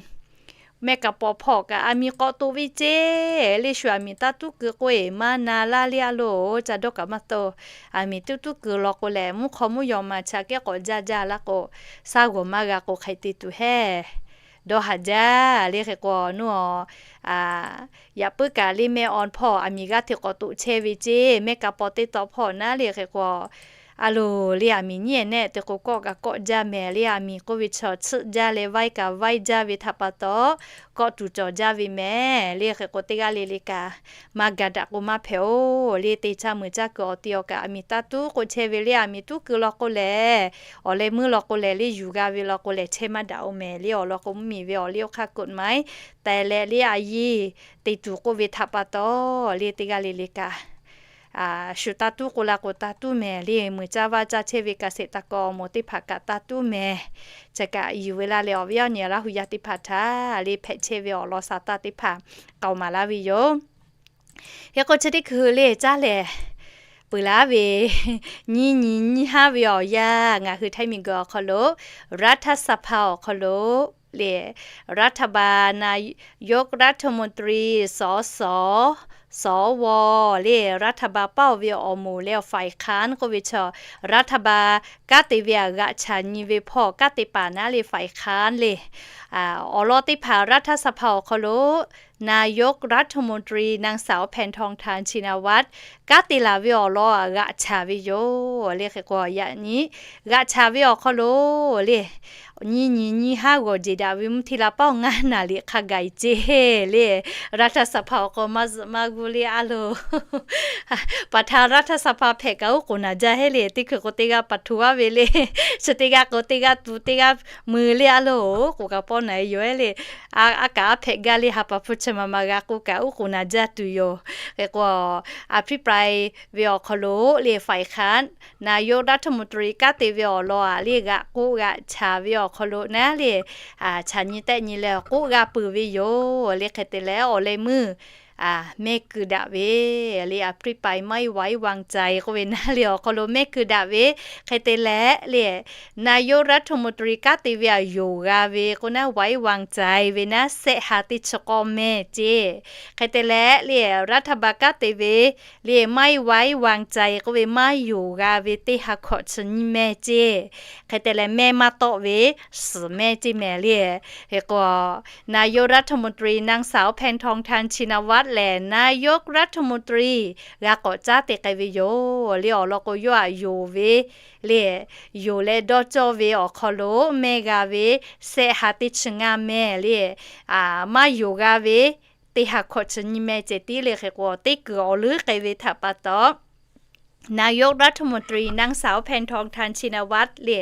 mehˆ kaꞈ paw hpawˇ kaꞈ aˬ miˍ k'awꞈ toꞈ ve ceˇ le, shu aˬ miˍ taˇ tuˉ keu k'oˆ-e maˇ na laˇ le a loˬ, ca dawˇ kaꞈ maˇ tawˇ. Aˬ miˍ tuˉ tuˉ keu law k'o lehˬ, mvuhˇ hk'aw mvuhˇ yaw ma chi aꞈ kehˉ k'awꞈ jaˇ jaˇ laˇ k'o, shaˉ g'awˬ maˇ g'a k'o hk'e te tuˬ hehˉ dawˇ haˍ jaˇ le. Hk'e k'o nuˇ a, yaꞈ puiˉ kaꞈ le แม่ออน hpawˇ aˬ miˍ g'aˇ hteꞈ k'awꞈ toꞈ chehˇ ve ceˇ, mehˆ kaꞈ paw teˇ taw hpawˇ naˉ le. Hk'e k'o, a loˬ le, aˬ miˍ nyiˉ e nehˆ te k'o, kawˆ kaꞈ kawˆ jaˇ mehˍ le. Aˬ miˍ k'oˆ ve chaw tsuhˆ jaˇ leh vaiˇ kaꞈ vaiˇ jaˇ ve htaꞈ pa taw, kawˆ tuˬ cawˬ jaˇ ve mehˍ le. Hk'e k'o, teˇ g'aˇ le le kaꞈ maˇ ga daꞈ k'o maˇ hpehꞈ-oˬ le. Te caˇ meuꞈ caˇ kuiˬ awˬ te awˬ kaꞈ aˬ miˍ taˇ tuˉ k'oˆ chehˇ ve le. Aˬ miˍ tuˉ keu law k'o lehˬ, awˬ leh meuˇ law k'o lehˬ le, yuˬ g'a ve law k'o lehˬ chehˇ maˇ daꞈ-oˬ mehˍ le. Awˬ lawn k'o, mvuhˇmiˬ ve awˬ liˇ awˬ hk'aˇ กฎหมาย teh leh le, a yiˇ te tuˬ k'oˆ ve htaꞈ pa taw le, teˇ g'aˇ le le kaꞈ shu taˇ tuˉ k'oˆ la k'o taˇ tuˉ mehˍ le. Meuꞈ caˇ vaˇ caˇ chehˇ ve kaꞈ, sheˍ taˍ kawꞈ awˬ moˍ teˇ hpaˍ kaꞈ taˇ tuˉ mehˍ. Chi kaꞈ yuˬ ve laˇ leh, awˬ viˉ awˬ nyi Laˇ huˍ yaˇ teˇ hpaˍ htaꞈ le hpehꞈ chehˇ ve awˬ lawn sha taˇ teˇ hpaˍ k'aoˍ maˍ laˇ ve yoˬ. Hk'e k'o, chi teˇ hkui le caˇ lehˬ, peuˬ laˇ ve nyiˇ nyi nyiˇ haˉ ve awˬ yanˇ, ngaˬ hui Htaiˇ miˬguiˬ awˬ hk'aw lo, รัฐสภา awˬ hk'aw lo le, รัฐบาล นายกรัฐมนตรี สส สว le, รัฐบาล paˇ-oˬ ve awˬ moˍ leh ฝ่ายค้าน k'oˆ ve chaw, รัฐบาล kanˉ te ve aꞈ g'aꞈ chaꞈ nyi ve hpawˇ kanˉ te paˍ naˉ le, ฝ่ายค้าน le, awˬ lawn teˇ hpaˍ รัฐสภา awˬ hk'aw lo นายกรัฐมนตรี นางสาว แพทองธาร ชินวัตร kanˉ te laˬ ve awˬ lawn g'aꞈ chaˍ ve yoˬ le. Hk'e k'o yaꞈ nyi g'aꞈ chaˍ ve awˬ hk'aw lo le, nyi nyi nyi haˉ g'awˬ jeˬ daꞈ ve mvuhˇ hti la paˉ awˬ ngaˇ naˍ liꞈ hk'a gaˬ ceˇ le. รัฐสภา awˬ hk'aw maˇ zuhꞈ maˇ g'uˇ le a loˬ. ประธานรัฐสภา hpehꞈ kaꞈ uˉ k'oˍ naˍ jaˇ heˆ le. Teˇ hkui k'o teˇ g'aˇ paˍ htoꞈ aˉ ve le, chi teˇ g'aˇ k'o teˇ g'aˇ tu teˇ g'aˇ mui le a loˬ. K'oˍ kaꞈ pawˆ naˍ e yoˬ heˆ le. Aˉ kaꞈ aˉ hpehꞈ gaˇ le, ha pa hpu chi ma ma g'a k'oˆ kaꞈ uˉ k'oˍ naˍ jaˇ tuˬ yoˬ. Hk'e k'o อภิปราย ve awˬ hk'aw lo le ฝ่ายค้าน นายกรัฐมนตรี kanˉ te ve awˬ lawn a le g'aꞈ k'oˆ g'aꞈ chaˍ ve awˬ hk'aw lo naˉ le, chaꞈ nyi tehˆ nyi leh k'oˆ g'a peuˬ ve yoˬ le. Hk'e te leh awˬ leh meuˇ mehˆ keu daꞈ ve le, อภิปรายไม่ไว้วางใจ k'oˆ ve naˉ le awˬ hk'aw lo mehˆ keu daꞈ ve. Hk'e te leh le, นายกรัฐมนตรี kanˉ te ve a yonˍ g'a ve k'o naˉ ไว้วางใจ ve naˉ sehˆ ha teˇ chi k'awˇ mehˇ ceˇ. Hk'e te leh le, รัฐบาล kanˉ te ve le ไม่ไว้วางใจ k'oˆ ve maˇ yonˍ g'a ve teˇ ha hkawꞈ chi nyiˇ mehˇ ceˇ. Hk'e te leh mehˇ maˇ tawˆ ve suhˍ mehˇ ceˇ mehˍ le. Hk'e k'o นายกรัฐมนตรี นางสาว แพทองธาร ชินวัตร lehˬ นายกรัฐมนตรี g'a k'awꞈ caˉ te k'ai ve yoˬ le. Awˬ lawn k'o yawˇ a yonˍ ve le, yonˍ leh dawˇ cawˇ ve awˬ hk'aw lo mehˇ g'a ve sehˆ ha teˇ chi ngaˇ mehˇ le, maˇ yonˍ g'a ve teˇ ha hkawꞈ chi nyiˇ mehˇ ceh tiˉ le. Hk'e k'o teˇ kuiˬ awˬ leuˉ k'ai ve htaꞈ pa taw, นายกรัฐมนตรี นางสาว แพทองธาร ชินวัตร le,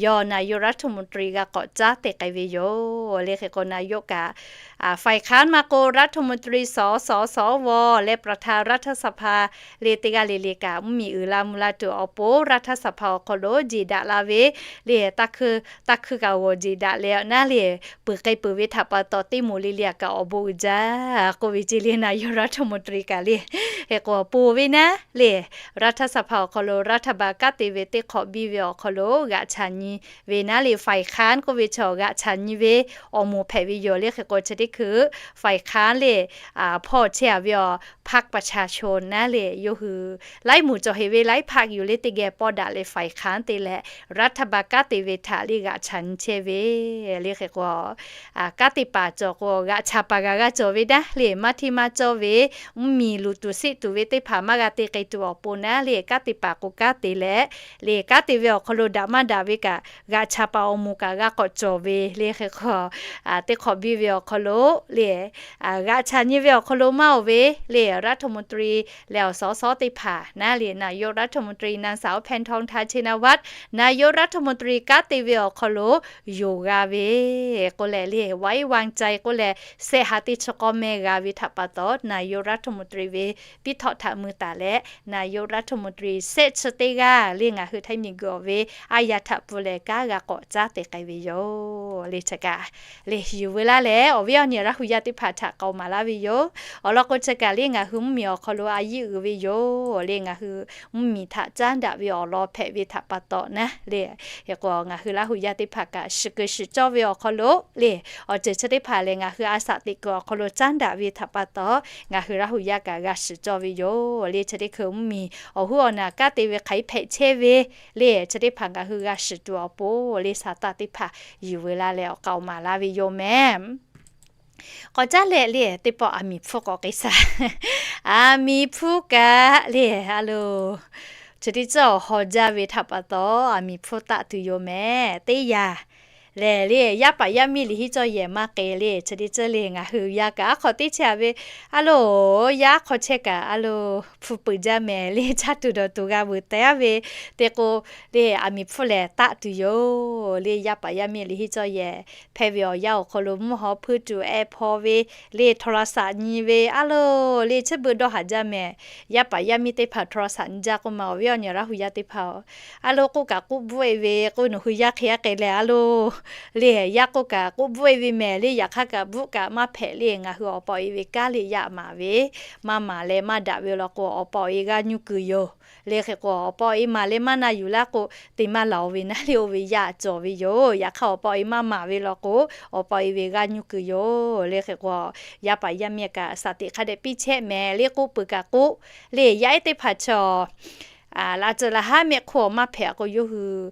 yawˇ นายกรัฐมนตรี g'a k'awꞈ caˉ te k'ai ve yoˬ le. Hk'e k'o นายก kaꞈ ฝ่ายค้าน maˇ k'o รัฐมนตรี สส สว leh ประธานรัฐสภา le teˇ g'aˇ le le kaꞈ mvuhˇmiˬ uiˍ la mvuh la tuˬ awˬ pon รัฐสภา awˬ hk'aw lo jeˬ daꞈ la ve le, taˇ hkuiˇ kaꞈ g'awˬ jeˬ daꞈ leh naˉ le, peuˬ k'ai peuˬ ve htaꞈ pa taw teˇ moˍ le le a kaꞈ awˬ bon uiˍ jaˇ k'oˆ ve ceˇ le. นายกรัฐมนตรี kaꞈ le, hk'e k'o ponˬ ve naˉ le, รัฐสภา awˬ hk'aw lo รัฐบาล kanˉ te ve teˇ hk'awꞈ biˇ ve awˬ hk'aw lo g'aꞈ chaˍ nyi ve naˉ le, ฝ่ายค้าน k'oˆ ve chaw g'aꞈ chaˍ nyi ve awˬ moˍ hpehꞈ ve yoˬ le. Hk'e k'o chi teˇ hkui ฝ่ายค้าน le, hpawˇ chehˇ a ve awˬ พรรคประชาชน naˉ le, yawˇ hui laiˉ moˍ cawˬ heˍ ve laiˉ พรรค yoˬ le. Teˇ geh pawˆ daꞈ leh ฝ่ายค้าน te leh รัฐบาล kanˉ te ve htaꞈ le g'aꞈ chaˍ nyi chehˇ ve le. Hk'e k'o kanˉ te paˍ cawˬ k'o g'aꞈ chaˍ paˍ g'a g'a cawˬ ve naˉ le, maˇ hteˇ maˇ cawˇ ve mvuhˇmiˬ luˬ tuˬ siˆ tuˬ ve teˇ hpaˍ maˇ g'a te k'ai tuˬ awˬ pon naˉ le, kanˉ te paˍ k'o kanˉ te leh le, kanˉ te ve awˬ hk'aw lo daꞈ maˇ daꞈ ve kaꞈ g'aꞈ chaˍ paˍ awˬ moˍ kaꞈ g'a k'awꞈ cawˬ ve le. Hk'e k'o teˇ hk'awꞈ biˇ ve awˬ hk'aw lo le, g'aꞈ chaˍ nyi ve awˬ hk'aw lo maˇ oˬ ve le, รัฐมนตรี leh awˬ สส teˇ hpaˍ naˉ le, นายกรัฐมนตรี นางสาว แพทองธาร ชินวัตร นายกรัฐมนตรี kanˉ te ve awˬ hk'aw lo yonˍ g'a ve k'oˆ leh le, ไว้วางใจ k'oˆ leh sehˆ ha teˇ chi k'awˇ mehˇ g'a ve htaꞈ pa taw, นายกรัฐมนตรี ve piˇ htawꞈ htaꞈ mui taˍ leh, นายกรัฐมนตรี sehˆ chi teˇ g'aˇ le ngaˬ hui Htaiˇ miˬguiˬ awˬ ve a yaꞈ htaꞈ pfuh leh kanˉ g'a k'awꞈ caˉ te k'ai ve yoˬ le. Chi kaꞈ le yuˬ veu laˇ leh awˬ viˉ awˬ nyi Laˇ hu yaˇ teˇ hpaˍ htaꞈ k'aoˍ maˍ laˇ ve yoˬ. Awˬ lawn k'o chi kaꞈ le ngaˬ hui mvuhˇmiˬ awˬ hk'aw lo a yiˇ uiˍ ve yoˬ le, ngaˬ hui mvuhˇmiˬ htaꞈ caˉ daꞈ ve awˬ lawn hpehꞈ ve htaꞈ pa taw naˉ le. Hk'e k'o ngaˬ hui Laˇ hu yaˇ teˇ hpaˍ kaꞈ shiˍ kuiˬ shiˍ cawˇ ve awˬ hk'aw lo le, awˬ ceuˬ chi teˇ hpaˍ lehˬ ngaˬ hui a shaꞈ teꞈ kuiˬ awˬ hk'aw lo caˉ daꞈ ve htaꞈ pa taw, ngaˬ hui Laˇ hu yaˇ kaꞈ g'a shiˍ cawˇ ve yoˬ le. Chi teˇ hkui mvuhˇmiˬ awˬ huˉ awˬ naˬ kanˉ te ve hk'aˬ hk'e hpehꞈ chehˇ ve le, chi teˇ hpaˍ ngaˬ hui g'a shiˍ tuˬ awˬ pon le, shaˍ taˆ teˇ hpaˍ yuˬ veu laˇ leh awˬ k'aoˍ maˍ laˇ ve yoˬ mehˍ. K'awꞈ caˉ leh le teˇ pawˆ aˬ miˍ hpfuhˇ k'awꞈ k'ai shaˍ. Aˬ miˍ hpfuhˇ kaꞈ le a loˬ, chi teˇ ceuˬ awˬ haw jaˇ ve htaꞈ pa taw aˬ miˍ hpfuhˇ taˆ tuˬ yoˬ mehˍ. Teˇ yanˇ lehˬ le, yaˇ paˍ yaˇ miˇ liꞈ henˇ cawˇ yehˬ maˇ k'ai le, chi teˇ ceuˬ le ngaˬ hui yaˇ kaꞈ aˉ hk'aw teˇ chehˇ a ve, a loˬ, yaˇ aˉ hk'aw chehˇ kaꞈ a loˬ, hpu peuˬ jaˇ mehˍ le, caˇ tuˬ dawˬ tuˬ g'a veuˬ teh aˉ ve, te k'o le aˬ miˍ hpfuhˇ lehˬ taˆ tuˬ yoˬ le. Yaˇ paˍ yaˇ miˇ liꞈ henˇ cawˇ yehˬ hpehˇ ve awˬ yanˇ awˬ hk'aw lo mvuhˇ haw hpuiˇ tuˬ ehˉ hpaw ve le, โทรศัพท์ nyi ve a loˬ le, chi beuꞈ dawˇ haˍ jaˇ mehˍ. Yaˇ paˍ yaˇ miˇ teˇ hpaˍ โทรศัพท์ nyi jaˇ k'oˆ ma awˬ viˉ awˬ nyi Laˇ hu yaˇ teˇ hpaˍ-oˬ, a loˬ k'oˆ kaꞈ k'oˆ bvuhˆ e ve k'oˆ, nawˬ hui yaˇ hk'e yaˇ k'ai leh a loˬ le, yaˇ k'oˆ kaꞈ k'oˆ bvuhˆ e ve mehˍ le, yaꞈ hk'aˇ kaꞈ bvuhˆ kaꞈ maˇ hpehꞈ le, ngaˬ hui awˬ pa awˬ e ve kanˉ le yaˇ maˍ ve, maˇ maˍ leh maˇ daꞈ ve law k'o awˬ pa awˬ e g'aˇ nyuˇ kuiˬ yoˬ le. Hk'e k'o awˬ pa awˬ e maˍ leh maˇ na yuˬ laˇ k'o, te maˇ laˬ-o ve naˉ le, oˇ ve yaˇ cawˬ ve yoˬ. Yaꞈ hk'aˇ awˬ pa awˬ e maˇ maˍ ve law k'o, awˬ pa awˬ e ve g'aˇ nyuˇ kuiˬ yoˬ le. Hk'e k'o yaˇ paˍ yaˇ miˇ kaꞈ shaˍ teꞈ hk'a dehꞈ piˇ chehˇ mehˍ le, k'oˆ peuˬ kaꞈ k'oˆ le, yaˇ ehˉ teˇ hpaˍ chaw laꞈ ceuˬ laꞈ haˉ mehˆ hk'oˆ maˇ hpehꞈ k'o yawˇ hui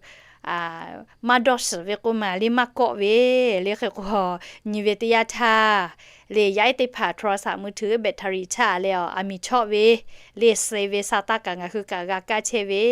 maˇ dawˇ shiˍ ve k'oˆ ma le, maˇ kawˆ ve le. Hk'e k'o nyi ve teˇ yanˇ htaˇ Le yaˇ ehˉ teˇ hpaˍ โทรศัพท์มือถือ แบตเตอรี่ chaˇ leh aˬ miˍ chawˆ ve, le suh ve sa taˇ kaꞈ ngaˬ hui kaꞈ g'a kaˇ chehˇ ve,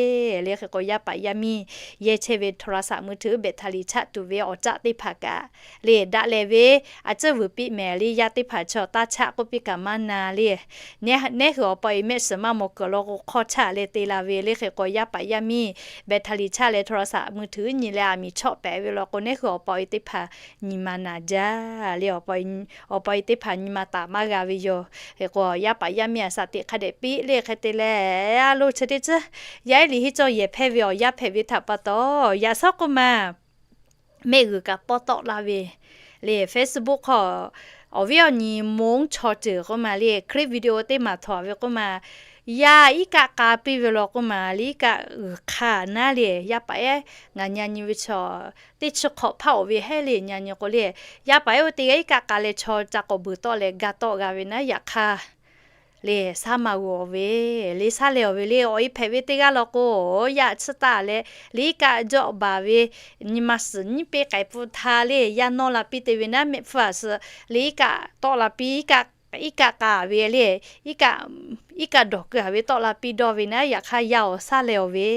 le hk'e k'o yaˇ paˍ yaˇ miˇ yehˇ chehˇ ve โทรศัพท์มือถือ แบตเตอรี่ chaˇ tuˬ ve awˬ caˆ teˇ hpaˍ kaꞈ le daꞈ leh ve, a ciˉ vuiˬ piˇ mehˍ le yaˇ teˇ hpaˍ chaw taˇ chaˆ k'oˆ piˇ kaꞈ maˇ na le. Nehˉ hui awˬ pa e mehˆ shiˍ maˇ mawˬ kuiˬ law k'o hk'awˇ chaˆ leh te la ve, le hk'e k'o yaˇ paˍ yaˇ miˇ แบตเตอรี่ chaˇ leh โทรศัพท์มือถือ nyi leh aˬ miˍ chawˆ pehꞈ ve law k'o nehˉ hui awˬ pa e teˇ hpaˍ nyi ma naˍ jaˇ le. Awˬ pa e teˇ hpaˍ nyi ma taˍ maˇ g'a ve yoˬ. Hk'e k'o yaˇ paˍ yaˇ miˇ aˬ saˍ tiꞈ hk'a dehꞈ piˇ le hk'e te leh, a lo chi teˇ ciˉ yaˇ ehˉ liꞈ henˇ cawˇ yehˬ hpehˇ ve awˬ yanˇ hpehꞈ ve htaꞈ pa taw, yaꞈ shawˉ k'oˆ ma mehˆ g'uiˬ kaꞈ pawˇ tawˆ la ve le. Facebook hk'aw awˬ viˉ awˬ nyi moˉ chaw ceuˬ k'oˆ ma le คลิปวิดีโอ teˇ maˬ htawnˍ ve k'oˆ ma, yaˇ iˉ kaˆ k'a piˇ ve law k'oˆ ma le iˉ kaˆ g'uiˬ hk'a naˉ le. Yaˇ paˍ ehˉ ngaˬ nyi nyi ve chaw teˇ chi hk'awꞈ hpaˇ oˬ ve hehˉ le nyi nyi k'o le, yaˇ paˍ ehˉ oˇ teˇ g'aˇ iˉ kaˆ k'a leh chaw ca k'awꞈ beuˬ tawˆ leh ga tawˆ g'a ve naˉ yaꞈ hk'aˇ le, shaˉ ma g'oˬ ve le, shaˉ leh awˬ ve le. Awˬ e hpehꞈ ve teˇ g'aˇ law k'o, yaˇ tsuhˇ taˆ leh le iˉ kaˆ jawˆ baˬ ve, nyi ma suhˍ nyiˉ peˇ k'ai pfuhˇ htaˇ le yaˇ nawˇ la piˇ te ve naˉ mehˆ hpfuhˇ aˬ suh le iˉ kaˆ tawˆ la piˇ, iˉ kaˆ k'a ve le, iˉ kaˆ dawˬ keu a ve tawˆ la piˇ dawˇ ve naˉ yaꞈ hk'aˇ yaˇ awˬ shaˉ leh awˬ ve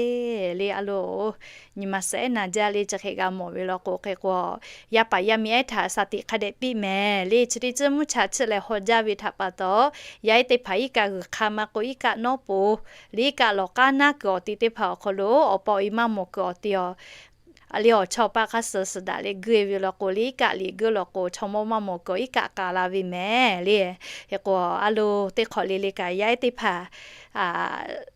le. A lo nyi ma suhˍ ehˉ na jaˇ le chi hk'e g'a mawˬ ve law k'o hk'e k'o, yaˇ paˍ yaˇ miˇ ehˉ htaꞈ saˍ tiꞈ hk'a dehꞈ piˇ mehˍ le. Chi teˇ ciˉ mvuhˇ cha chiˇ leh haw jaˇ ve htaꞈ pa taw, yaˇ ehˉ teˇ hpaˍ iˉ kaˆ g'uiˬ hk'a ma k'o iˉ kaˆ nawˉ poˬ le iˉ kaˆ lawˬ k'aˉ naˉ kuiˬ awˬ ti teˇ hpaˍ awˬ hk'aw lo awˬ pa awˬ e maˇ mawˬ kuiˬ awˬ ti awˬ le awˬ chaw paˇ hk'a suh suhˍ daꞈ leh guˇ e ve law k'o le iˉ kaˆ liꞈ guˇ law k'o chaw mawˇ maˇ mawˬ kuiˬ iˉ kaˆ k'a la ve mehˍ le. Hk'e k'o a lo teˇ hk'awꞈ le le kaꞈ yaˇ ehˉ teˇ hpaˍ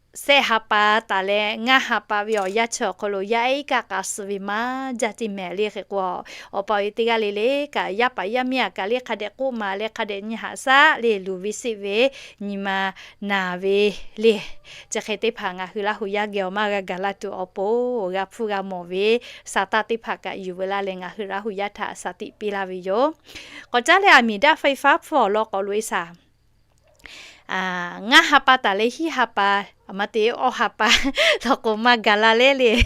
sehˆ ha pa taˍ leh ngaˇ ha pa ve awˬ yanˇ chi awˬ hk'aw lo yaˇ ehˉ iˉ kaˆ k'a suh ve maˇ jaˇ teˇ mehˍ le. Hk'e k'o awˬ pa awˬ e teˇ g'aˇ le le kaꞈ yaˇ paˍ yaˇ miˇ aꞈ kaꞈ le hk'a dehꞈ k'oˆ ma leh hk'a dehꞈ nyi haꞈ shaˉ le luˬ ve seˆ ve nyi ma naˍ ve le. Chi hk'e teˇ hpaˍ ngaˬ hui Laˇ hu yaˇ geh awˬ maˇ g'a gaˬ la tuˬ awˬ pon g'a hpfuhˇ g'a mawˬ ve sa taˇ teˇ hpaˍ kaꞈ yuˬ veu laˇ leh ngaˬ hui Laˇ hu yaˇ htaꞈ saˍ tiꞈ piˇ laˇ ve yoˬ. K'awꞈ caˉ leh aˬ miˍ daˆ ไฟฟ้า hpfuhˇ awˬ lawn k'awꞈ loꞈ e shaˍ. Ngaˇ ha pa taˍ leh hiˉ ha pa, aˬ ma te awˇ ha pa law k'o maˇ gaˬ la leh le.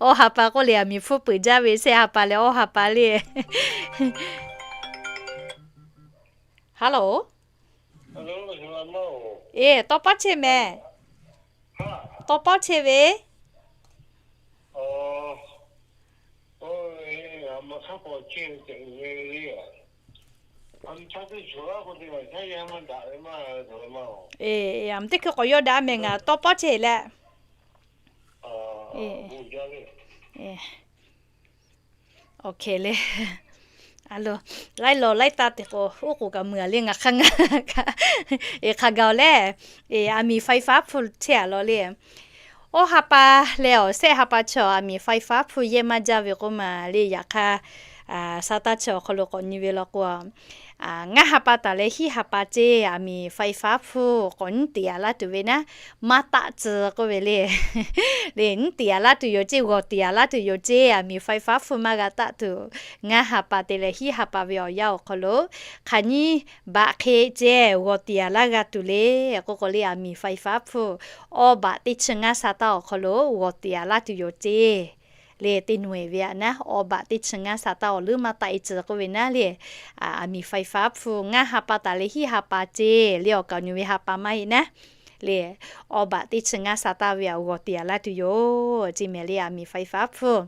Awˇ ha pa k'oˆ leh aˬ miˍ hpfuhˇ peuˬ jaˇ ve sehˆ ha pa leh awˇ ha pa le. Hello. Eˬ, tawˇ pawˆ chehˇ mehˍ. Tawˇ pawˆ chehˇ ve. Eˬ, aˬ ma teˇ hkui k'awꞈ yawˇ daꞈ mehˍ ngaˬ tawˇ pawˆ chehˇ leh. Awˬ hk'e le. A lo, laiˉ law laiˉ taˇ te k'o oˉ k'oˍ kaꞈ meuˬ a le ngaˬ hk'a ngaˬ kaꞈ. Eˬ, hk'a gaˬ-oˬ leh, eˬ, aˬ miˍ ไฟฟ้า hpfuhˇ chehˇ a law le. Awˇ ha pa leh awˬ sehˆ ha pa chaw aˬ miˍ ไฟฟ้า hpfuhˇ yehˇ maˇ jaˇ ve k'oˆ ma le. Yaꞈ hk'aˇ, sa taˇ chi awˬ hk'aw lo k'awꞈ nyi ve law k'o, ngaˇ ha pa taˍ leh hiˉ ha pa ceˇ aˬ miˍ ไฟฟ้า hpfuhˇ k'awꞈ nyiˉ tiꞈ yaꞈ laˇ tuˬ ve naˉ, maˇ taˆ tcuh k'oˆ ve le. Le nyiˉ tiꞈ yaꞈ laˇ tuˬ yoˬ ceˇ, g'awˬ tiꞈ yaꞈ laˇ tuˬ yoˬ ceˇ, aˬ miˍ ไฟฟ้า hpfuhˇ maˇ g'a taˆ tuˬ. Ngaˇ ha pa te leh hiˉ ha pa ve awˬ yanˇ awˬ hk'aw lo hk'aˬ nyiˇ baꞈ hk'e ceˇ g'awˬ tiꞈ yaꞈ laˇ g'a tuˬ le. K'oˆ k'o le aˬ miˍ ไฟฟ้า hpfuhˇ awˇ baꞈ teˇ chi ngaˇ sa taˇ awˬ hk'aw lo g'awˬ tiꞈ yaꞈ laˇ tuˬ yoˬ ceˇ. Le teˇ nawˬ e ve aꞈ naˉ, awˇ baꞈ teˇ chi ngaˇ sa taˇ awˬ leuˉ maˇ taˆ e tcuh k'oˆ ve naˉ le, aˬ miˍ ไฟฟ้า hpfuhˇ ngaˇ ha pa taˍ leh hiˉ ha pa ceˇ le awˬ kaˍ awˬ nyi ve ha pa maˇ heˆ naˉ. Le awˇ baꞈ teˇ chi ngaˇ sa taˇ ve aꞈ g'awˬ tiꞈ yaꞈ laˇ tuˬ yoˬ ceˇ mehˍ le aˬ miˍ ไฟฟ้า hpfuhˇ.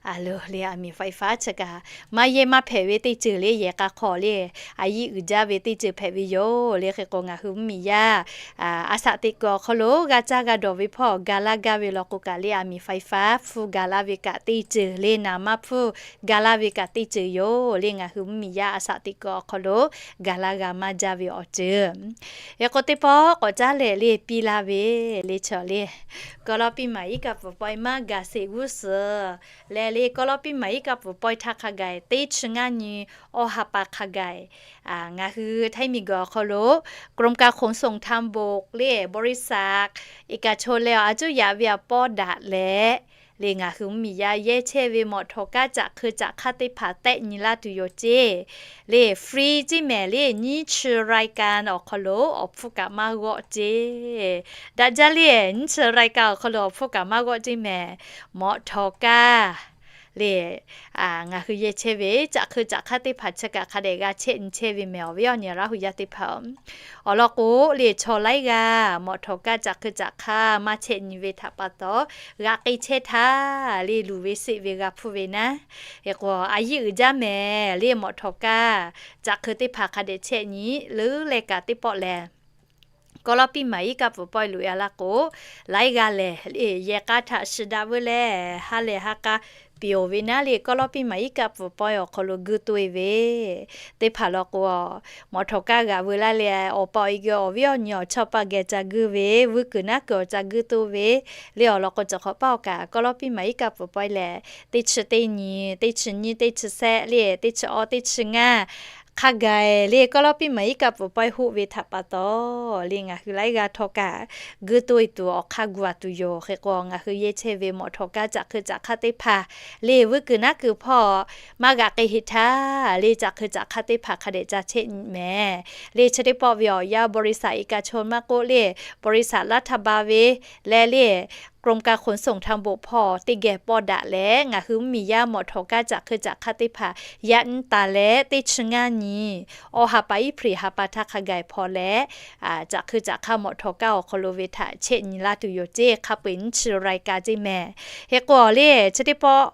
A lo le aˬ miˍ ไฟฟ้า chi kaꞈ maˇ yehˇ maˇ hpehꞈ ve teˇ ceuˬ le yehˬ k'a hk'aw le, a yiˆ uiˍ jaˇ ve teˇ ceuˬ hpehꞈ ve yoˬ le. Hk'e k'o ngaˬ hui mvuhˇmiˬ yaˇ a shaꞈ teꞈ kuiˬ awˬ hk'aw lo g'a caˇ g'a dawˬ ve hpawˇ ga laˇ gaˇ ve law k'o kaꞈ le aˬ miˍ ไฟฟ้า hpfuhˇ ga laˇ ve kaꞈ teˇ ceuˬ le naˍ maˇ hpfuhˇ ga laˇ ve kaꞈ teˇ ceuˬ yoˬ le. Ngaˬ hui mvuhˇmiˬ yaˇ a shaꞈ teꞈ kuiˬ awˬ hk'aw lo ga laˇ g'a maˇ jaˇ ve awˬ ceuˬ. Hk'e k'o teˇ pawˆ k'awꞈ caˉ leh le piˇ laˇ ve le chaw le, กอลอปีใหม่ iˉ kaˆ pfuhˍ pawehˇ maˇ gaˬ sheˍ g'uˇ suhˍ leh le กอลอปีใหม่ iˉ kaˆ pfuhˍ pawehˇ htaˇ hk'a gaˬ teˇ chi ngaˇ nyi awˇ ha pa hk'a gaˬ ngaˬ hui Htaiˇ miˬguiˬ awˬ hk'aw lo กรมการขนส่งทางบก le บริษัท เอกชน leh a cuˇ yaꞈ ve aꞈ pawˇ daꞈ leh le ngaˬ hui mvuhˇmiˬ yaˇ yehˇ chehˇ ve mawꞈ htawnˍ kaˇ caꞈ hk'eu caꞈ hk'aˇ teˇ hpaˍ tehˆ nyi laˇ tuˬ yoˬ ceˇ. Le free ceˇ mehˍ le nyiˇ chi รายการ awˬ hk'aw lo awˬ hpfuhˇ kaꞈ maˇ g'awˆ ceˇ. Daꞈ jaˇ le nyiˇ chi รายการ awˬ hk'aw lo awˬ hpfuhˇ kaꞈ maˇ g'awˆ ceˇ mehˍ. Mawꞈ htawnˍ kaˇ le, ngaˬ hui yehˇ chehˇ ve caꞈ hk'eu caꞈ hk'aˇ teˇ hpaˍ chi kaꞈ hk'a dehꞈ g'a chehˇ nyi chehˇ ve mehˍ awˬ viˉ awˬ nyi Laˇ hu yaˇ teˇ hpaˍ-oˬ. Awˬ lawn k'o le, chaw laiˉ g'aˇ mawꞈ htawˍ kaˇ caꞈ hk'eu caꞈ hk'aˇ maˇ chehˇ nyi ve htaꞈ pa taw, g'aꞈ k'e chehˇ htaˇ le, luˬ ve seˆ ve g'a hpuˇ ve naˉ. Hk'e k'o, a yiˉ uiˍ jaˇ mehˍ le, mawꞈ htawˍ kaˇ caꞈ hk'eu teˇ hpaˍ hk'a dehꞈ chehˇ nyi leuˉ leh kaꞈ teˇ pawˆ lehˬ, Kawˇlawˇpiˆ maˍ iˉ kaˆ pfuhˍ pawehˇ loꞈ e a laˇ k'o, laiˉ g'aˇ lehˬ le, yehˬ k'a htaꞈ shiˍ daꞈ veu leh ha lehˬ ha k'a peˍ oˬ ve naˉ le, Kawˇlawˇpiˆ maˍ iˉ kaˆ pfuhˍ pawehˇ awˬ hk'aw lo guˇ toˆ e ve teˇ hpaˍ law k'o, mawꞈ htawˍ kaˇ g'aꞈ veu laˇ leh, awˬ pa awˬ e geh awˬ viˉ awˬ nyi awˬ chawˇ pa geh ca guˇ ve, vuiˇ kuiˬ naˉ kuiˬ awˬ ca guˇ toˆ ve le. Awˬ lawn k'o, cawˬ hk'awꞈ paˇ awˬ kaꞈ Kawˇlawˇpiˆ maˍ iˉ kaˆ pfuhˍ pawehˇ lehˬ, teˇ chi teˇ nyi, teˇ chi nyiˇ, teˇ chi sehˆ le, teˇ chi awˇ, teˇ chi ngaˇ hk'a gaˬ le, Kawˇlawˇpiˆ maˍ iˉ kaˆ pfuhˍ pawehˇ hoˆ ve htaꞈ pa taw le, ngaˬ hui laiˉ g'aˇ htawˇ kaꞈ guˇ toˆ e tuˬ awˬ hk'aˇ gu a tuˬ yoˬ. Hk'e k'o, ngaˬ hui yehˇ chehˇ ve mawꞈ htawˍ kaˇ caꞈ hk'eu caꞈ hk'aˇ teˇ hpaˍ le, vuiˇ kuiˬ naˉ kuiˬ hpawˇ maˇ g'aꞈ k'e heˆ htaˇ le, caꞈ hk'eu caꞈ hk'aˇ teˇ hpaˍ hk'a dehꞈ ca chehˇ nyi mehˍ le. Chi teˇ pawˆ ve awˬ yanˇ บริษัท เอกชน maˇ k'oˆ le, บริษัท รัฐบาล ve leh le, กรมการขนส่งทางบก hpawˇ teˇ geh pawˆ daꞈ leh, ngaˬ hui mvuhˇmiˬ yaˇ mawꞈ htawˍ kaˇ caꞈ hk'eu caꞈ hk'aˇ teˇ hpaˍ yaꞈ nyi taˍ leh, teˇ chi ngaˇ nyi, awˬ ha pa iˉ hpriˍ ha pa htaˇ hk'a gaˬ hpawˇ leh, caꞈ hk'eu caꞈ hk'aˇ mawꞈ htawˍ kaˇ awˬ hk'aw lo ve htaꞈ chehˇ nyi laˇ tuˬ yoˬ ceˇ. Hk'a peu-eˬ nyiˇ chi รายการ ceˇ mehˍ. Hk'e k'o le, chi teˇ pawˆ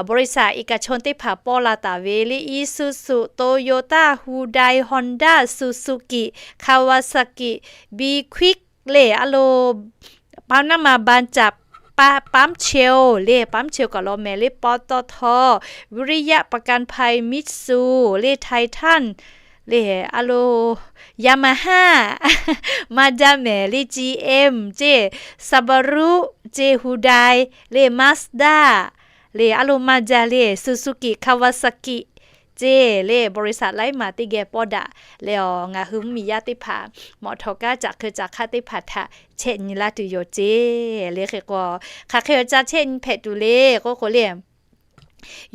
บริษัท เอกชน teˇ hpaˍ pawˆ la taˍ ve le, Isuzu, Toyota, Hyundai, Honda, Suzuki, Kawasaki, Be Quick le, a lo, ปั๊มน้ำมันบางจาก ปั๊มเชล le, ปั๊มเชล kaꞈ law mehˍ le, ปตท, วิริยะประกันภัย Mitsui le, Titan le, a lo, Yamaha maˇ jaˇ mehˍ le, GM ceˇ, Subaru ceˇ, Hyundai le, Mazda le, a lo maˇ jaˇ le, Suzuki, Kawasaki ceˇ le, บริษัท laiˉ maˬ teˇ geh pawˆ daꞈ leh, ngaˬ hui mvuhˇmiˬ yaˇ teˇ hpaˍ mawꞈ htawˍ kaˇ caꞈ hk'eu caꞈ hk'aˇ teˇ hpaˍ htaꞈ chehˇ nyi laˇ tuˬ yoˬ ceˇ le. Hk'e k'o, hk'aˬ hk'e awˬ ca chehˇ nyi hpehꞈ tuˬ le k'oˆ k'o le,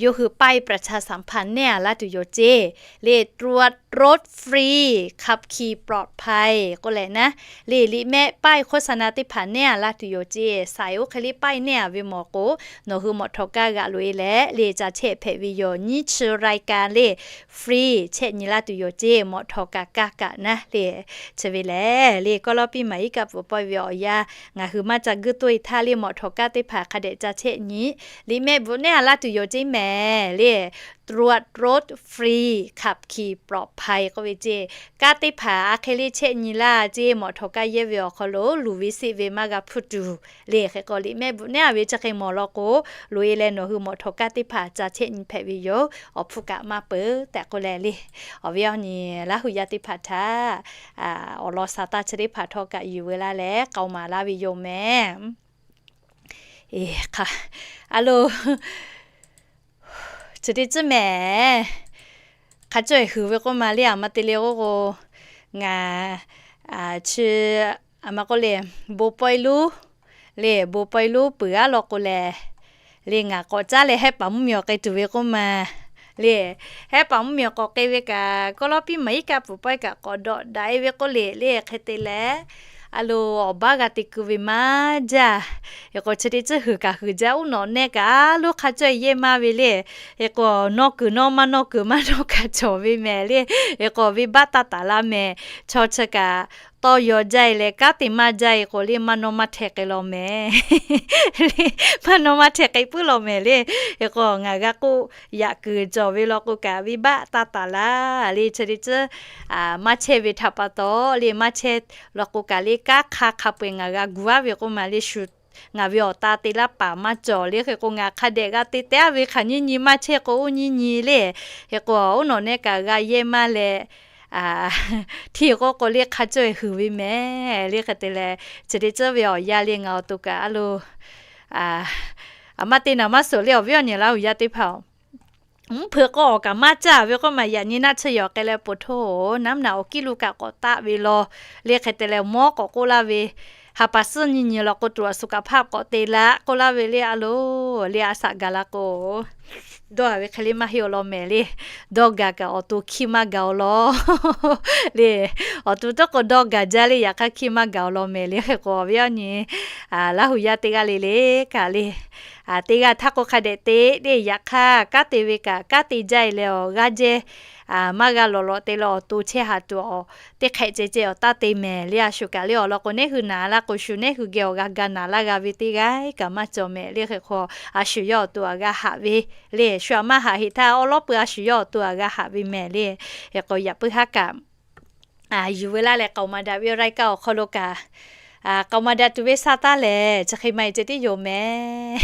yawˇ hui ป้ายประชาสัมพันธ์ neˇ a laˇ tuˬ yoˬ ceˇ le, ตรวจรถฟรี ขับขี่ปลอดภัย k'oˆ leh naˉ le, liꞈ mehˆ ป้ายโฆษณา teˇ hpaˍ neˇ a laˇ tuˬ yoˬ ceˇ. Saiˍ oˇ hk'e le ป้าย neˇ a ve mawˬ k'o, nawˬ hui mawꞈ htawˍ kaˇ g'aꞈ loꞈ e leh le, ca chehˇ hpehꞈ ve yoˬ. Nyiˇ chi รายการ le, free chehˇ nyi laˇ tuˬ yoˬ ceˇ, mawꞈ htawˍ kaˇ kaˇ kaꞈ naˉ le. Chi ve lehˬ le, Kawˇlawˇpiˆ maˍ iˉ kaˆ pfuhˍ pawehˇ ve awˬ yanˇ ngaˬ hui maˇ ca guˇ toˆ e htaˇ le, mawꞈ htawˍ kaˇ teˇ hpaˍ hk'a dehꞈ ca chehˇ nyi, liꞈ mehˆ bvuhꞈ neˇ a laˇ tuˬ yoˬ ceˇ mehˍ le, ตรวจรถฟรี ขับขี่ปลอดภัย k'oˆ ve ceˇ. Kanˉ teˇ hpaˍ a hk'e le chehˇ nyi laˇ ceˇ, mawꞈ htawˍ kaˇ yehˇ ve awˬ hk'aw lo luˬ ve seˆ ve maˇ g'a hpuˇ tuˬ le. Hk'e k'o, liꞈ mehˆ bvuhꞈ neˇ a ve chi hk'e mawˬ law k'o, loꞈ e leh nawˬ hui mawꞈ htawˍ kaˇ teˇ hpaˍ ca chehˇ nyi hpehꞈ ve yoˬ. Awˬ hpuˇ kaꞈ maˇ peuˬ tehꞈ k'oˆ leh le, awˬ viˉ awˬ nyi Laˇ hu yaˇ teˇ hpaˍ htaꞈ awˬ lawn sa taˇ chi teˇ hpaˍ htawˇ kaꞈ yuˬ veu laˇ leh k'aoˍ maˍ laˇ ve yoˬ mehˍ. A lo, chi teˇ tcuhˉ mehˍ. Hk'a cawˇ e huiˍ ve k'oˆ ma le, a ma te le k'oˆ k'o, ngaˬ chi, a ma k'oˆ le, bon pawehˇ lonˉ le, bon pawehˇ lonˉ peuˬ aˉ law k'o lehˬ le, ngaˬ k'awꞈ caˉ leh Hehˉ paˍ mvuhˇmiˬ awˬ k'ai tuˬ ve k'oˆ ma le. Hehˉ paˍ mvuhˇmiˬ awˬ k'awꞈ k'ai ve kaꞈ, Kawˇlawˇpiˆ maˍ iˉ kaˆ pfuhˍ pawehˇ kaꞈ k'awꞈ dawꞈ daꞈ e ve k'oˆ le le. Hk'e te leh, a lo, awˬ baˆ g'a te kuˬ ve maˇ jaˇ. Hk'e k'o, chi teˇ tcuhˉ huiˍ kaꞈ huiˍ jaˇ, uˉ nawꞈ nehˆ kaꞈ a loˉ hk'a cawˇ e yehˇ maˇ ve le. Hk'e k'o, nawˇ kuiˬ nawˇ maˇ nawˇ kuiˬ maˇ nawˇ kaꞈ cawˬ ve mehˍ le. Hk'e k'o, venˇbaˆ taˇ taˍ laˇ mehˍ. Chaw chi kaꞈ tawˇ yaw jaˇ e leh kanˉ te maˇ jaˇ e k'o le, maˇ nawˇ maˇ hteh k'ai law mehˍ. Maˇ nawˇ maˇ hteh k'ai puiˉ law mehˍ le. Hk'e k'o, ngaˬ g'a k'oˆ yaꞈ kuiˬ cawˬ ve law k'o kaꞈ, venˇbaˆ taˇ taˍ laˇ le. Chi teˇ tcuhˉ maˇ chehˇ ve htaꞈ pa taw le, maˇ chehˇ law k'o kaꞈ le, kanˉ hk'a hk'a peu-eˬ ngaˬ g'a gu aˉ ve k'oˆ ma le, shu ngaˬ ve awˬ ta te laˇ paˍ maˇ cawˬ le. Hk'e k'o, ngaˬ hk'a dehꞈ g'a te te aˉ ve hk'aˬ nyiˇ nyi maˇ chehˇ k'o, uˉ nyiˇ nyi le. Hk'e k'o, uˉ nawꞈ nehˆ kaꞈ g'a yehˇ maˇ leh, hteˇ k'oˆ k'o le, hk'a cawˇ e huiˍ ve mehˍ le. Hk'e te leh, chi teˇ tcuhˉ ve awˬ yanˇ le, ngaˬ awˬ to kaꞈ a lo, a maˇ te naˍ maˇ suhˍ le, awˬ viˉ awˬ nyi Laˇ hu yaˇ teˇ hpaˍ-oˬ, mvuhˇ hpeuꞈ k'o awˬ kaꞈ maˇ caˇ ve k'oˆ ma, yaꞈ nyi naˆ tsuhˇ yaw k'ai leh po htoˇ-oˬ, naˉ naꞈ awˬ kiˇ lo kaꞈ k'awꞈ taˆ ve law le. Hk'e te leh mawˉ k'awꞈ k'oˆ laˇ ve, ha pa suhˉ nyi nyi law k'o, ตรวจสุขภาพ k'awꞈ te laˇ k'oˆ laˇ ve le. A lo, le a shaꞈ gaˬ la k'o, dawˇ a ve hk'e le maˇ heˆ awˬ lawn mehˍ le. Dawˇ gaˬ kaꞈ awˬ to hkiˇ maˇ gaˬ awˬ lawn le. Awˬ to tawˇ k'o dawˇ gaˬ jaˇ le, yaꞈ hk'aˇ hkiˇ maˇ gaˬ awˬ lawn mehˍ le. Hk'e k'o, awˬ viˉ awˬ nyi Laˇ hu yaˇ teˇ g'aˇ le le kaꞈ le, teˇ g'aˇ htaˇ k'o hk'a dehꞈ te le. Yaꞈ hk'aˇ kanˉ te ve kaꞈ kanˉ te jaˇ e leh awˬ g'aˇ jehˇ maˇ g'a lawˬ lawꞈ te leh awˬ to chehˇ haˍ tuˬ awˬ teˇ hk'ehꞈ ceh ceh awˬ taˇ te mehˍ le. A shu kaꞈ le awˬ lawn k'o, neˉ hui naˍ laˇ k'o shu neˉ hui geh awˬ g'a ga naˍ laˇ g'a ve teˇ g'aˇ kaꞈ maˇ cawˬ mehˍ le. Hk'e k'o, a shu yawˇ awˬ to aꞈ g'a haꞈ ve le. Shu aꞈ maˇ haꞈ heˆ htaˇ awˉ lawˉ peuˬ a shu yawˇ awˬ to aꞈ g'a haꞈ ve mehˍ le. Hk'e k'o, yaꞈ puiˉ haˉ kaꞈ yuˬ ve laˇ leh k'aoˍ maˍ daꞈ ve awˬ รายการ awˬ hk'aw lo kaꞈ, k'aoˍ maˍ daꞈ tuˬ ve sha taˇ lehˬ, chi hk'e maˇ heˆ ceh tiˉ yoˬ mehˍ.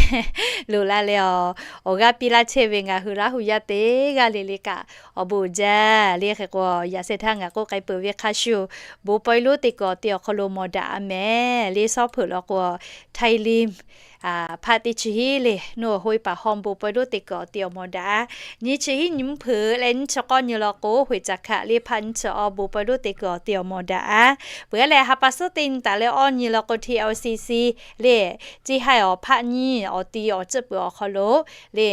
Loꞈ la leh awˬ, awˬ g'aˇ piˇ laˇ chehˇ ve ngaˬ hui Laˇ hu yaˇ teˇ g'aˇ le le kaꞈ awˬ bon uiˍ jaˇ le. Hk'e k'o, yaꞈ sheh htaˇ ngaˬ k'oˆ k'ai peuˬ ve hk'a shuˍ, bon pawehˇ lonˉ te kuiˬ awˬ ti awˬ hk'aw lo mawˬ daꞈ a mehˍ le. Sawˉ hpeuꞈ law k'o, Htaiˇ liˇ hpaˆ teˇ chi hiˉ le, nawˬ hui paˍ hawˇ bon pawehˇ lonˉ te kuiˬ awˬ ti awˬ mawˬ daꞈ a. Nyiˇ chi hiˉ nyi mvuhˇ hpeuꞈ leh nyiˇ chi k'awˇ nyi law k'o, Hawaiˇ caˬ hkaꞈ le hpaˆ nyiˇ chi awˬ bon pawehˇ lonˉ te kuiˬ awˬ ti awˬ mawˬ daꞈ a. Peuˬ leh ha pa suhˉ teˇ nyi taˍ leh awˇ nyi law k'o, T L C C le, ciˇ haiˇ awˬ hpaˆ nyiˇ awˬ ti awˬ ceuˬ peuˬ awˬ hk'aw lo le,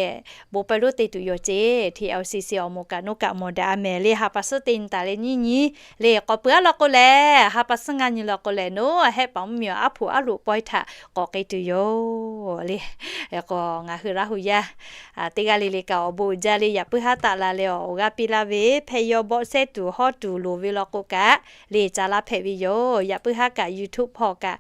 bon pawehˇ lonˉ te tuˬ yoˬ ceˇ. T L C C awˬ moˍ kaꞈ nawˬ kaꞈ mawˬ daꞈ a mehˍ le. Ha pa suhˉ teˇ nyi taˍ leh nyiˇ nyi le, k'awꞈ peuˬ a law k'o lehˬ, ha pa suhˉ ngaˇ nyi law k'o lehˬ, nawˬ hehˆ paˍ mvuhˇ miˬ awˬ aˉ hpoꞈ aˉ loꞈ pawehˇ htaꞈ k'awꞈ k'ai tuˬ yoˬ le. K'o, ngaˬ hui Laˇ hu yaˇ teˇ g'aˇ le le kaꞈ awˬ bon uiˍ jaˇ le. Yaꞈ puiˉ haˉ taˆ la leh awˬ g'aˇ piˇ laˇ ve hpehꞈ yaw bawˆ sehˉ tuˬ hawˉ tuˬ loˍ ve law k'o kaꞈ le, ca laˇ hpehꞈ ve yoˬ. Yaꞈ puiˉ haˉ kaꞈ YouTube hpawˇ kaꞈ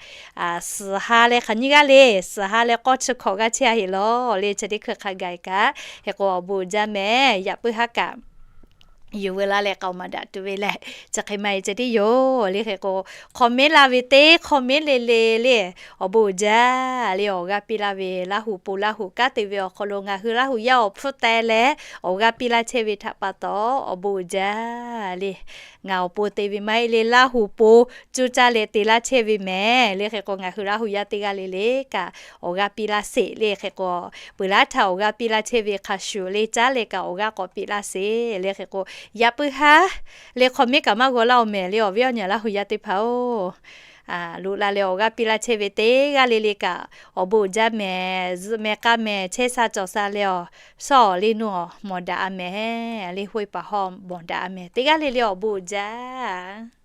suhˍ ha leh hk'aˬ nyiˇ g'aˇ le, suhˍ ha leh k'awˇ chi hkawꞈ g'aˇ chehˇ a heˆ lawˬ le. Chi teˇ hkui hk'a gaˬ kaꞈ, hk'e k'o awˬ bon uiˍ jaˇ mehˍ. Yaꞈ puiˉ haˉ kaꞈ yuˬ ve laˇ leh k'aoˍ maˍ daꞈ tuˬ ve lehˬ, chi hk'e maˇ heˆ ceh tiˉ yoˬ le. Hk'e k'o, comment laˇ ve teˇ comment le le le, awˬ bon uiˍ jaˇ le. Awˬ g'aˇ piˇ laˇ ve Laˇ hu pon Laˇ hu kanˉ te ve awˬ hk'aw lo ngaˬ hui Laˇ hu yaˇ awˬ hpfuhˇ teh leh awˬ g'aˇ piˇ laˇ chehˇ ve htaꞈ pa taw awˬ bon uiˍ jaˇ le. Ngaˬ awˬ pon te ve maˇ heˆ le, Laˇ hu pon cuˇ caˇ leh te laˇ chehˇ ve mehˍ le. Hk'e k'o, ngaˬ hui Laˇ hu yaˇ teˇ g'aˇ le le kaꞈ awˬ g'aˇ piˇ laˇ sheˍ le. Hk'e k'o, peuˬ laˇ htaˇ awˬ g'aˇ piˇ laˇ chehˇ ve hk'a shuˍ le, caˉ leh kaꞈ awˬ g'aˇ k'awꞈ piˇ laˇ sheˍ le. Hk'e k'o, yaꞈ puiˉ haˉ le comment kaꞈ maˇ g'aw laˇ-oˬ mehˍ le, awˬ viˉ awˬ nyi Laˇ hu yaˇ teˇ hpaˍ-oˬ. Loꞈ la leh awˬ g'aˇ piˇ laˇ chehˇ ve teˇ g'aˇ le le kaꞈ awˬ bon uiˍ jaˇ mehˍ. Zuhꞈ mehˍ k'a mehˍ, chehˇ sha cawˬ sha leh awˬ sawˉ awˬ le nuˇ awˬ mawˬ daꞈ a mehˍ le. Hawaiˇ paˍ hawˇ mawˬ daꞈ a mehˍ. Teˇ g'aˇ le le awˬ bon uiˍ jaˇ.